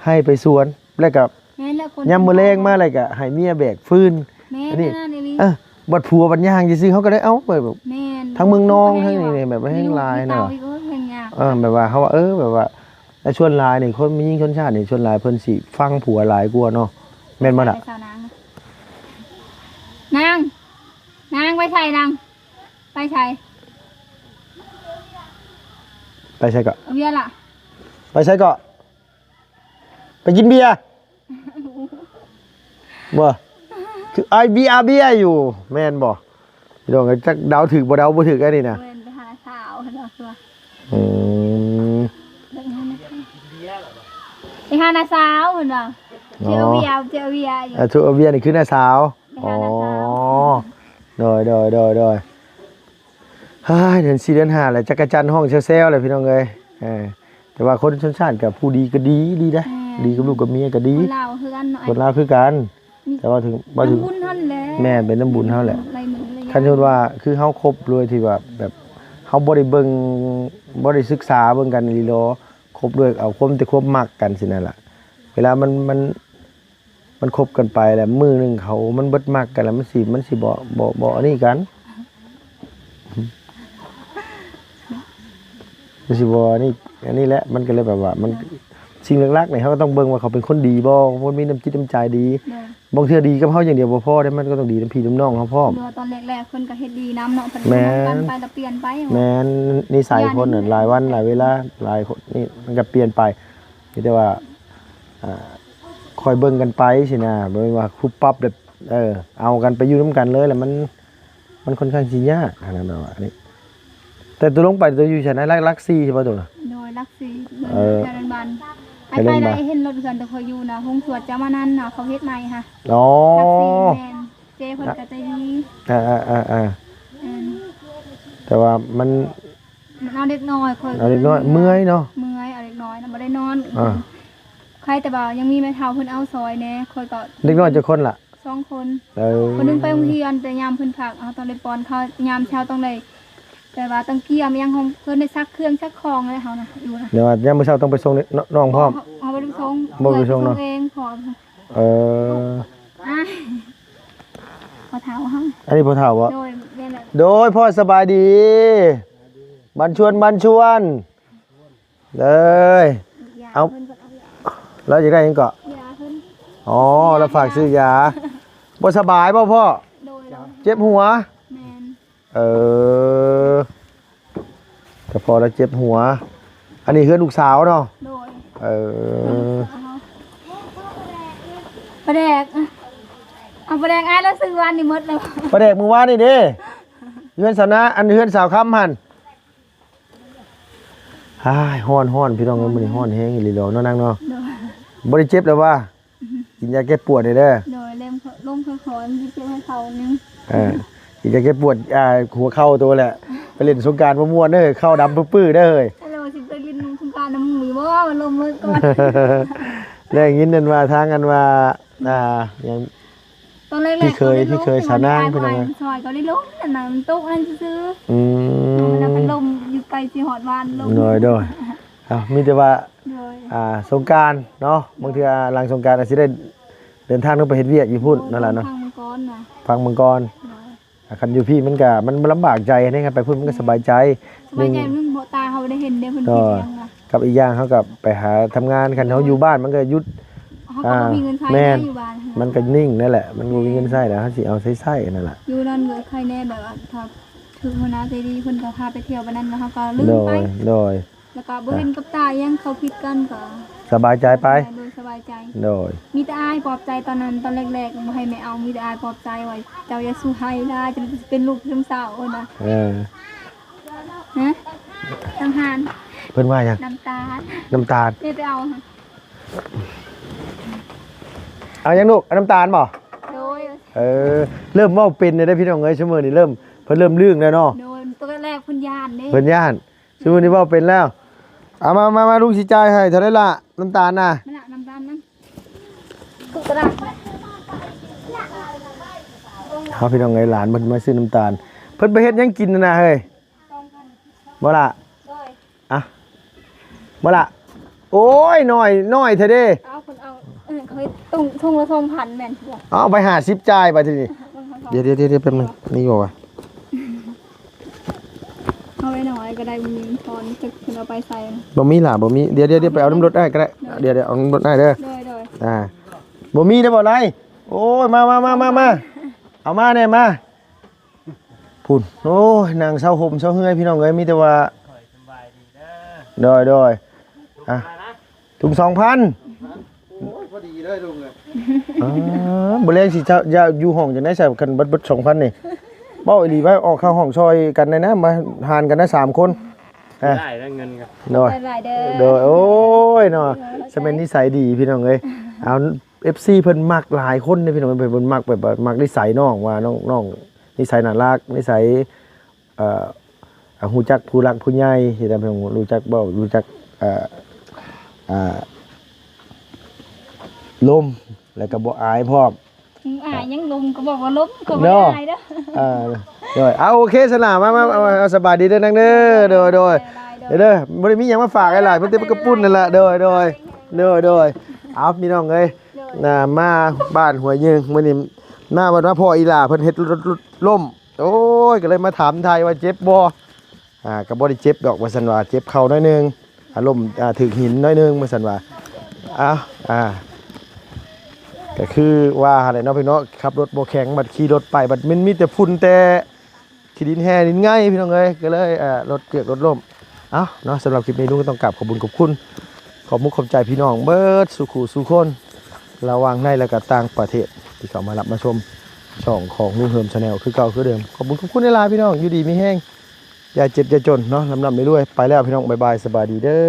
ໄຮ່ໄປສວນ ແລ້ວກໍ ແມ່ນແລ້ວ ຍາມມື້ແລງມາແລ້ວກໍໃຫ້ເມຍແບກຟືນ ແມ່ນ ອັນນີ້ ອັນນັ້ນອີ່ຫຼີ ເອີ ບັດຜົວບັດຍ່າງຊື່ໆ ເຮົາກໍໄດ້ເອົາໄປແບບ ແມ່ນ ທັງເມືອງນອງ ທັງນີ້ແບບແຮງຫຼາຍນະ ເອີ ແບບວ່າເຮົາວ່າ ເອີ ແບບວ່າ ແຕ່ສ່ວນຫຼາຍນີ້ ຄົນມີຍິງຊົນຊາດນີ້ ສ່ວນຫຼາຍເພິ່ນຊິຟັງຜົວຫຼາຍກວ່າເນາະ ແມ່ນບໍ່ລະ? ນາງ ນາງ ນາງ ໄປໃສນາງ? ໄປໃສ? ໄປໃສເກາະ? ເອົາເບຍລະ? ໄປໃສເກາະ? ໄປກິນເບຍ ບໍ່? ຄືໄອເບຍ ເບຍຢູ່ ແມ່ນບໍ່? ພີ່ນ້ອງກໍຈັກເດົາຖືກບໍ່ເດົາບໍ່ຖືກອັນນີ້ນະ. ແມ່ນ ໄປຫານ້າສາວເພິ່ນວ່າ ອືມ ໄປຫານ້າສາວເພິ່ນວ່າ ເຈອເບຍ ເຈອເບຍຢູ່ ເອີ ເຈອເບຍນີ້ຄືນ້າສາວ. ໄປຫານ້າສາວ ອໍ ໂດຍ ໂດຍ ໂດຍ ໂດຍ. ເຮີ້ຍ ເດືອນສີ່ເດືອນຫ້າແລ້ວ ຈັກກະຈັນຮ້ອງແຊວໆ ແລ້ວພີ່ນ້ອງເອີຍ. ເອີ ແຕ່ວ່າຄົນຊົນຊາດກໍຜູ້ດີກໍດີ ດີເດ້ ແມ່ນ ດີກັບລູກກັບເມຍກໍດີ. ຄົນລາວຄືກັນເນາະ ຄົນລາວຄືກັນ ແຕ່ວ່າເຖິງ ວ່າເຖິງ ນຳບຸນເຮົານີ້ແຫຼະ ແມ່ນ ເປັນນຳບຸນເຮົາແຫຼະ. ຄັນສົມມຸດວ່າຄືເຮົາຄົບໂດຍທີ່ວ່າແບບເຮົາບໍ່ໄດ້ເບິ່ງ ບໍ່ໄດ້ສຶກສາເບິ່ງກັນອີ່ຫຼີ ຄົບດ້ວຍເອົາຄວາມແຕ່ຄວາມມັກກັນຊີ້ນັ້ນລະ ເວລາມັນ ມັນ ມັນຄົບກັນໄປແລ້ວ ມື້ໜຶ່ງເຂົາ ມັນເບິດມັກກັນແລ້ວ ມັນຊິ ມັນຊິບໍ່ ບໍ່ ບໍ່ອັນນີ້ກັນ ມັນຊິບໍ່ອັນນີ້ ອັນນີ້ແຫຼະ. ມັນກໍເລີຍແບບວ່າ ມັນ ໂດຍ ສິ່ງຫຼັກໆນີ້ ເຮົາກໍຕ້ອງເບິ່ງວ່າເຂົາເປັນຄົນດີບໍ່ ຄົນມີນ້ຳຈິດນ້ຳໃຈດີ. ໂດຍ ບາງເທື່ອດີກັບເຮົາຢ່າງດຽວບໍ່ພໍເດ້ ມັນກໍຕ້ອງດີນຳພີ່ນຳນ້ອງເຮົາພ້ອມ. ໂດຍ ຕອນແລກໆ ເພິ່ນກໍເຮັດດີນຳເນາະ ເພິ່ນ ແມ່ນ ກັນໄປແລ້ວປ່ຽນໄປ. ແມ່ນ ນິໄສຄົນນັ້ນ ຫຼາຍວັນຫຼາຍເວລາ ຫຼາຍຄົນນີ້ ມັນກໍປ່ຽນໄປ. ມີແຕ່ວ່າ ອ່າ ຄອຍເບິ່ງກັນໄປຊີ້ນະ ບໍ່ແມ່ນວ່າປຸບປັບແບບ ເອີ ເອົາກັນໄປຢູ່ນຳກັນເລີຍ ແລ້ວມັນ ມັນຄ່ອນຂ້າງຊິຍາກຫັ້ນນະ ແບບວ່ານີ້. ແຕ່ຕົວລົງໄປຕົວຢູ່ໃສນະ ຫຼັກ ຫຼັກສີ່ໃຊ່ບໍ່ຕົວນະ? ໂດຍ ຫຼັກສີ່ ເອີ ແຖວເດີ່ນບ້ານ ໄປ ໄປໄດ້ເຫັນລົດເຮືອນຕົວຂ້ອຍຢູ່ນະ ໂຮງສວດເຈົ້າມານັນນະ ເຂົາເຮັດໃໝ່ຫະ. ອໍ ຫຼັກສີ່ ແມ່ນ ເຈ້ເພິ່ນກໍໃຈດີ. ເອີ ເອີ ເອີ ເອີ ແມ່ນ ແຕ່ວ່າມັນ ມັນເອົາເດັກນ້ອຍ ຂ້ອຍ ເອົາເດັກນ້ອຍ ເມື່ອຍເນາະ ເມື່ອຍ ເອົາເດັກນ້ອຍນະ ບໍ່ໄດ້ນອນ. ອ່າ ໃຄແຕ່ວ່າຍັງມີແມ່ເຖົ້າເພິ່ນເອົາຊ່ອຍແດ່ ຂ້ອຍກໍ ເດັກນ້ອຍຈັກຄົນລະ? ສອງຄົນ. ເອີ ຄົນໜຶ່ງໄປໂຮງຮຽນ ແຕ່ຍາມເພິ່ນພັກ ເຮົາຕ້ອງໄດ້ປ້ອນເຂົ້າ ຍາມເຊົ້າຕ້ອງໄດ້ ແບບວ່າຕ້ອງກຽມຫຍັງຂອງເພິ່ນ ໄດ້ຊັກເຄື່ອງຊັກຂອງແລ້ວເຮົານະ ຢູ່ນະ. ແຕ່ວ່າຍາມມື້ເຊົ້າຕ້ອງໄປສົ່ງ ນ- ນ້ອງພ້ອມ? ເຮົາ ເຮົາບໍ່ໄດ້ໄປສົ່ງ ບໍ່ໄປສົ່ງເນາະ ເຮົາໄປສົ່ງເອງພ້ອມ. ເອີ ອ້າຍ ພໍ່ເຖົ້າເຮົາ ອັນນີ້ພໍ່ເຖົ້າບໍ່? ໂດຍ ແມ່ນແຫຼະ. ໂດຍ ພໍ່ສະບາຍດີ ບັນຊວນ ບັນຊວນ ເອີຍ ເອົາ ເພິ່ນເພິ່ນເອົາຢາ ລາວຢາກໄດ້ຫຍັງເກາະ? ຢາເພິ່ນ ອໍ ລາວຝາກຊື້ຢາ. ບໍ່ສະບາຍບໍ່ພໍ່? ໂດຍ ໂດຍ ເຈັບຫົວ? ແມ່ນ. ເອີ ກະພໍລະເຈັບຫົວ. ອັນນີ້ເຮືອນລູກສາວເນາະ? ໂດຍ. ເອີ ປາແດກ ເອົາປາແດກ ອ້າຍລາວຊື້ວານນີ້ໝົດແລ້ວ. ປາແດກມື້ວານນີ້ເດ້ ເຮືອນສາວນາ ອັນເຮືອນສາວຄຳຫັ້ນ. ອ້າຍ ຮ້ອນໆ ພີ່ນ້ອງເອີຍ ມື້ນີ້ຮ້ອນແຮງອີ່ຫຼີດອກເນາະນາງເນາະ. ໂດຍ ບໍ່ໄດ້ເຈັບແລ້ວຫວາ? ກິນຢາແກ້ປວດແດ່ເດີ. ໂດຍ ເລີ່ມລົງຄ່ອຍໆ ມັນຊິເຈັບຫົວເຂົ່າໜຶ່ງ. ເອີ ກິນຢາແກ້ປວດ ອ່າ ຫົວເຂົ່າໂຕແຫຼະ. ໄປຫຼິ້ນສົງການບໍ່ມ່ວນເດີ ເຂົ່າດຳປຶ້ໆເດີເຮີ້ຍ. ແລ້ວຊິໄປຫຼິ້ນສົງການນຳໝູ່ຢູ່ບໍ່? ລົມເລີຍກ່ອນ. ໄດ້ຍິນນັ້ນວ່າ ທາງອັນວ່າ ອ່າ ຫຍັງ ຕອນແລກໆ ພີ່ເຂີຍ ພີ່ເຂີຍສາວນາງ ພີ່ນ້ອງເອີຍ ຊ່ອຍກໍໄດ້ລົງ ອັນນັ້ນຕົກຫັ້ນຊື່ໆ. ອືມ ແລ້ວພັດລົມຢູ່ໄກຊິຮອດວານລົມ. ໂດຍ ໂດຍ ເອົາ ມີແຕ່ວ່າ ໂດຍ ອ່າ ສົງການເນາະ ບາງເທື່ອຫຼັງສົງການອາດຊິໄດ້ເດີນທາງລົງໄປເຮັດວຽກຢູ່ພຸ້ນນັ້ນລະເນາະ. ພັກເມືອງກ່ອນນະ ພັກເມືອງກ່ອນ. ໂດຍ ອ່າ ຄັນຢູ່ພີ້ມັນກະ ມັນລຳບາກໃຈເດ້ ຄັນໄປພຸ້ນມັນກະສະບາຍໃຈ. ໂດຍ ສະບາຍໃຈ ໜຶ່ງ ໜຶ່ງ ບໍ່ ຕາເຮົາໄດ້ເຫັນເດ້ ເພິ່ນ ໂດຍ ເຮັດຫຍັງນະ. ກັບອີກຢ່າງເຮົາກໍໄປຫາທຳງານ ຄັນເຮົາຢູ່ບ້ານມັນກໍຢຸດ ເຮົາກໍບໍ່ມີເງິນໃຊ້ ອ່າ ແມ່ນ ຢູ່ບ້ານ ມັນກໍນິ່ງນັ້ນແຫຼະ ມັນບໍ່ມີເງິນໃຊ້ແລ້ວ ເຮົາຊິເອົາໃສໃຊ້ນັ້ນລະ. ຢູ່ນັ້ນກໍໄຄແນ່ ແບບວ່າຖ້າຖືກຫົວໜ້າໃຈດີ ເພິ່ນກໍພາໄປທ່ຽວ ບາດນັ້ນເຮົາກໍລືມໄປ. ໂດຍ ໂດຍ ແລ້ວກໍບໍ່ເຫັນກັບຕາຫຍັງ ເຂົາຜິດກັນກໍສະບາຍໃຈໄປ. ໂດຍ ສະບາຍໃຈ. ໂດຍ ມີແຕ່ອ້າຍປອບໃຈຕອນນັ້ນ ຕອນແລກໆ ບໍ່ໃຫ້ແມ່ເອົາ ມີແຕ່ອ້າຍປອບໃຈວ່າ ເຈົ້າຢ່າສູ່ໄຫ້ຫຼາຍ ຈະເປັນລູກຊຶມເສົ້ານະ. ເອີ ຮະ ນ້ຳຫານ ເພິ່ນວ່າຫຍັງ? ນ້ຳຕານ ນ້ຳຕານ. ແມ່ໄປເອົາ ເອົາຫຍັງລູກ? ເອົານ້ຳຕານບໍ່? ໂດຍ ເອີ ເລີ່ມເວົ້າເປັນແລ້ວເດ້ ພີ່ນ້ອງເອີຍ ຊຸມື້ນີ້ເລີ່ມ ເພິ່ນເລີ່ມລື່ງແລ້ວເນາະ. ໂດຍ ຕອນແລກເພິ່ນຢ້ານເດ້ ເພິ່ນຢ້ານ. ຊຸມື້ນີ້ເວົ້າເປັນແລ້ວ. ເອົາມາ ມາ ມາ ລຸງຊິຈ່າຍໃຫ້ເທົ່າໃດລະ ນ້ຳຕານນະ? ມາລະ ນ້ຳຕານນະ ທຸກຕະຫຼາດ. ເຮົາພີ່ນ້ອງເອີຍ ຫຼານເພິ່ນມາຊື້ນ້ຳຕານ ເພິ່ນໄປເຮັດຫຍັງກິນນະເຮີ້ຍ ບໍ່ລະ ອ່ະ ບໍ່ລະ ໂອ້ຍ ນ້ອຍ ນ້ອຍແທ້ເດ້ ເອົາ ເພິ່ນເອົາ ເອີ ເຂົາເຮັດຕຸງ ຖົງລະສອງພັນແມ່ນບໍ່ ເອົາໄປຫ້າສິບ ຈ່າຍບາດທີນີ້ ເບິ່ງເຂົາ ດຽວໆໆ ແປັບໜຶ່ງ ມີບໍ່ວະ ເອົາໄວ້ໜ້ອຍກໍໄດ້ ບໍ່ມີ ເພິ່ນເອົາໄປໃສ່ ບໍ່ມີລະ ບໍ່ມີ ດຽວໆໆ ໄປເອົານຳລົດອ້າຍກໍໄດ້ ດຽວໆ ເອົານຳລົດອ້າຍເດີ ໂດຍໆ ອ່າ ບໍ່ມີໄດ້ບໍ່ໄລ ໂອ້ຍ ມາໆ ເອົາມາແດ່ມາ ພຸ້ນ ໂອ້ຍ ນັ່ງເຊົາຫົ່ມເຊົາເຮືອຍ ພີ່ນ້ອງເອີຍ ມີແຕ່ວ່າ ໂດຍໆ ອ່ະ ຖົງສອງພັນ ໂອ້ຍ ພໍດີເລີຍລຸງເອີຍ ອ່າ ມື້ແລງຊິຈະ ຈະຢູ່ຫ້ອງຈັ່ງໃດ ຄັນເບິດ ເບິດສອງພັນນີ້ ເວົ້າອີ່ຫຼີ ວ່າອອກຄ່າຫ້ອງຊ່ອຍກັນແດ່ນະ ມາຫານກັນນະ ສາມຄົນ ອ່ະ ໄດ້ແລ້ວເງິນກໍ ໂດຍ ຫຼາຍໆເດີ ໂດຍ ໂອ້ຍເນາະ ໂດຍ ສະແມ່ນນິໄສດີ ພີ່ນ້ອງເອີຍ ເອົາ ເອັຟຊີ ເພິ່ນມັກຫຼາຍຄົນເດ້ ພີ່ນ້ອງ ເພິ່ນ ເພິ່ນມັກແບບວ່າ ມັກນິໄສນ້ອງ ວ່ານ້ອງ ນ້ອງນິໄສໜ້າລັກ ນິໄສ ເອີ ຮູ້ຈັກຜູ້ຫຼັກຜູ້ໃຫຍ່ ເຮັດໃຫ້ເພິ່ນຮູ້ຈັກເວົ້າ ຮູ້ຈັກ ເອີ ເອີ ລົມ ແລ້ວກໍບໍ່ອາຍພ້ອມ ອາຍຫຍັງ ລົມກໍບອກວ່າລົມ ກໍບໍ່ໄດ້ອາຍເດີ ເອີ ໂດຍ ເອົາ ໂອເຄຊັ້ນລະ ມາ ມາ ເອົາ ເອົາ ສະບາຍດີເດີນາງເດີ ໂດຍ ໂດຍ ເດີ ບໍ່ໄດ້ມີຫຍັງມາຝາກຫຼາຍໆ ມີແຕ່ກະປຸ້ນນັ້ນລະ ໂດຍ ໂດຍ ໂດຍ ເອົາ ພີ່ນ້ອງເອີຍ ໂດຍ ນະ ມາບ້ານຫ້ວຍຍຶງ ມື້ນີ້ມາວັດມາພໍ້ອີຫຼ້າ ເພິ່ນເຮັດລົດ ລົດລົ້ມ ໂອ້ຍ ກໍເລີຍມາຖາມໄຖ່ວ່າເຈັບບໍ່ ອ່າ ກໍບໍ່ໄດ້ເຈັບດອກວ່າຊັ້ນວ່າ ເຈັບເຂົ່າໜ້ອຍໜຶ່ງ ອາລົມ ອ່າ ຖືກຫີນໜ້ອຍໜຶ່ງວ່າຊັ້ນວ່າ ອ້າວ ອ່າ ກໍຄືວ່າຫັ້ນແຫຼະເນາະ ພີ່ນ້ອງເນາະ ຂັບລົດບໍ່ແຂງ ບັດຂີ່ລົດໄປ ບັດມັນມີແຕ່ຝຸ່ນແຕ່ຂີ້ດິນແຮ່ດິນໄງ່ ພີ່ນ້ອງເອີຍ ກໍເລີຍ ອ່າ ລົດເກືອກລົດລົ້ມ ເອົ້າເນາະ ສຳລັບຄລິບນີ້ ລຸງກໍຕ້ອງກາບຂອບບຸນຂອບຄຸນ ຂອບມຸກຂອບໃຈພີ່ນ້ອງເບິດສູ່ຄູ່ສູ່ຄົນ ລະຫວ່າງໃນ ແລະ ກໍຕ່າງປະເທດ ທີ່ເຂົ້າມາຮັບມາຊົມຊ່ອງຂອງລຸງເຮີມ Channel ຄືເກົ່າຄືເດີມ ຂອບບຸນຂອບຄຸນຫຼາຍໆ ພີ່ນ້ອງ ຢູ່ດີມີແຮງ ຢ່າເຈັບຢ່າຈົນເນາະ ລ່ຳໆລວຍໆ ໄປແລ້ວພີ່ນ້ອງ ບາຍບາຍ ສະບາຍດີເດີ.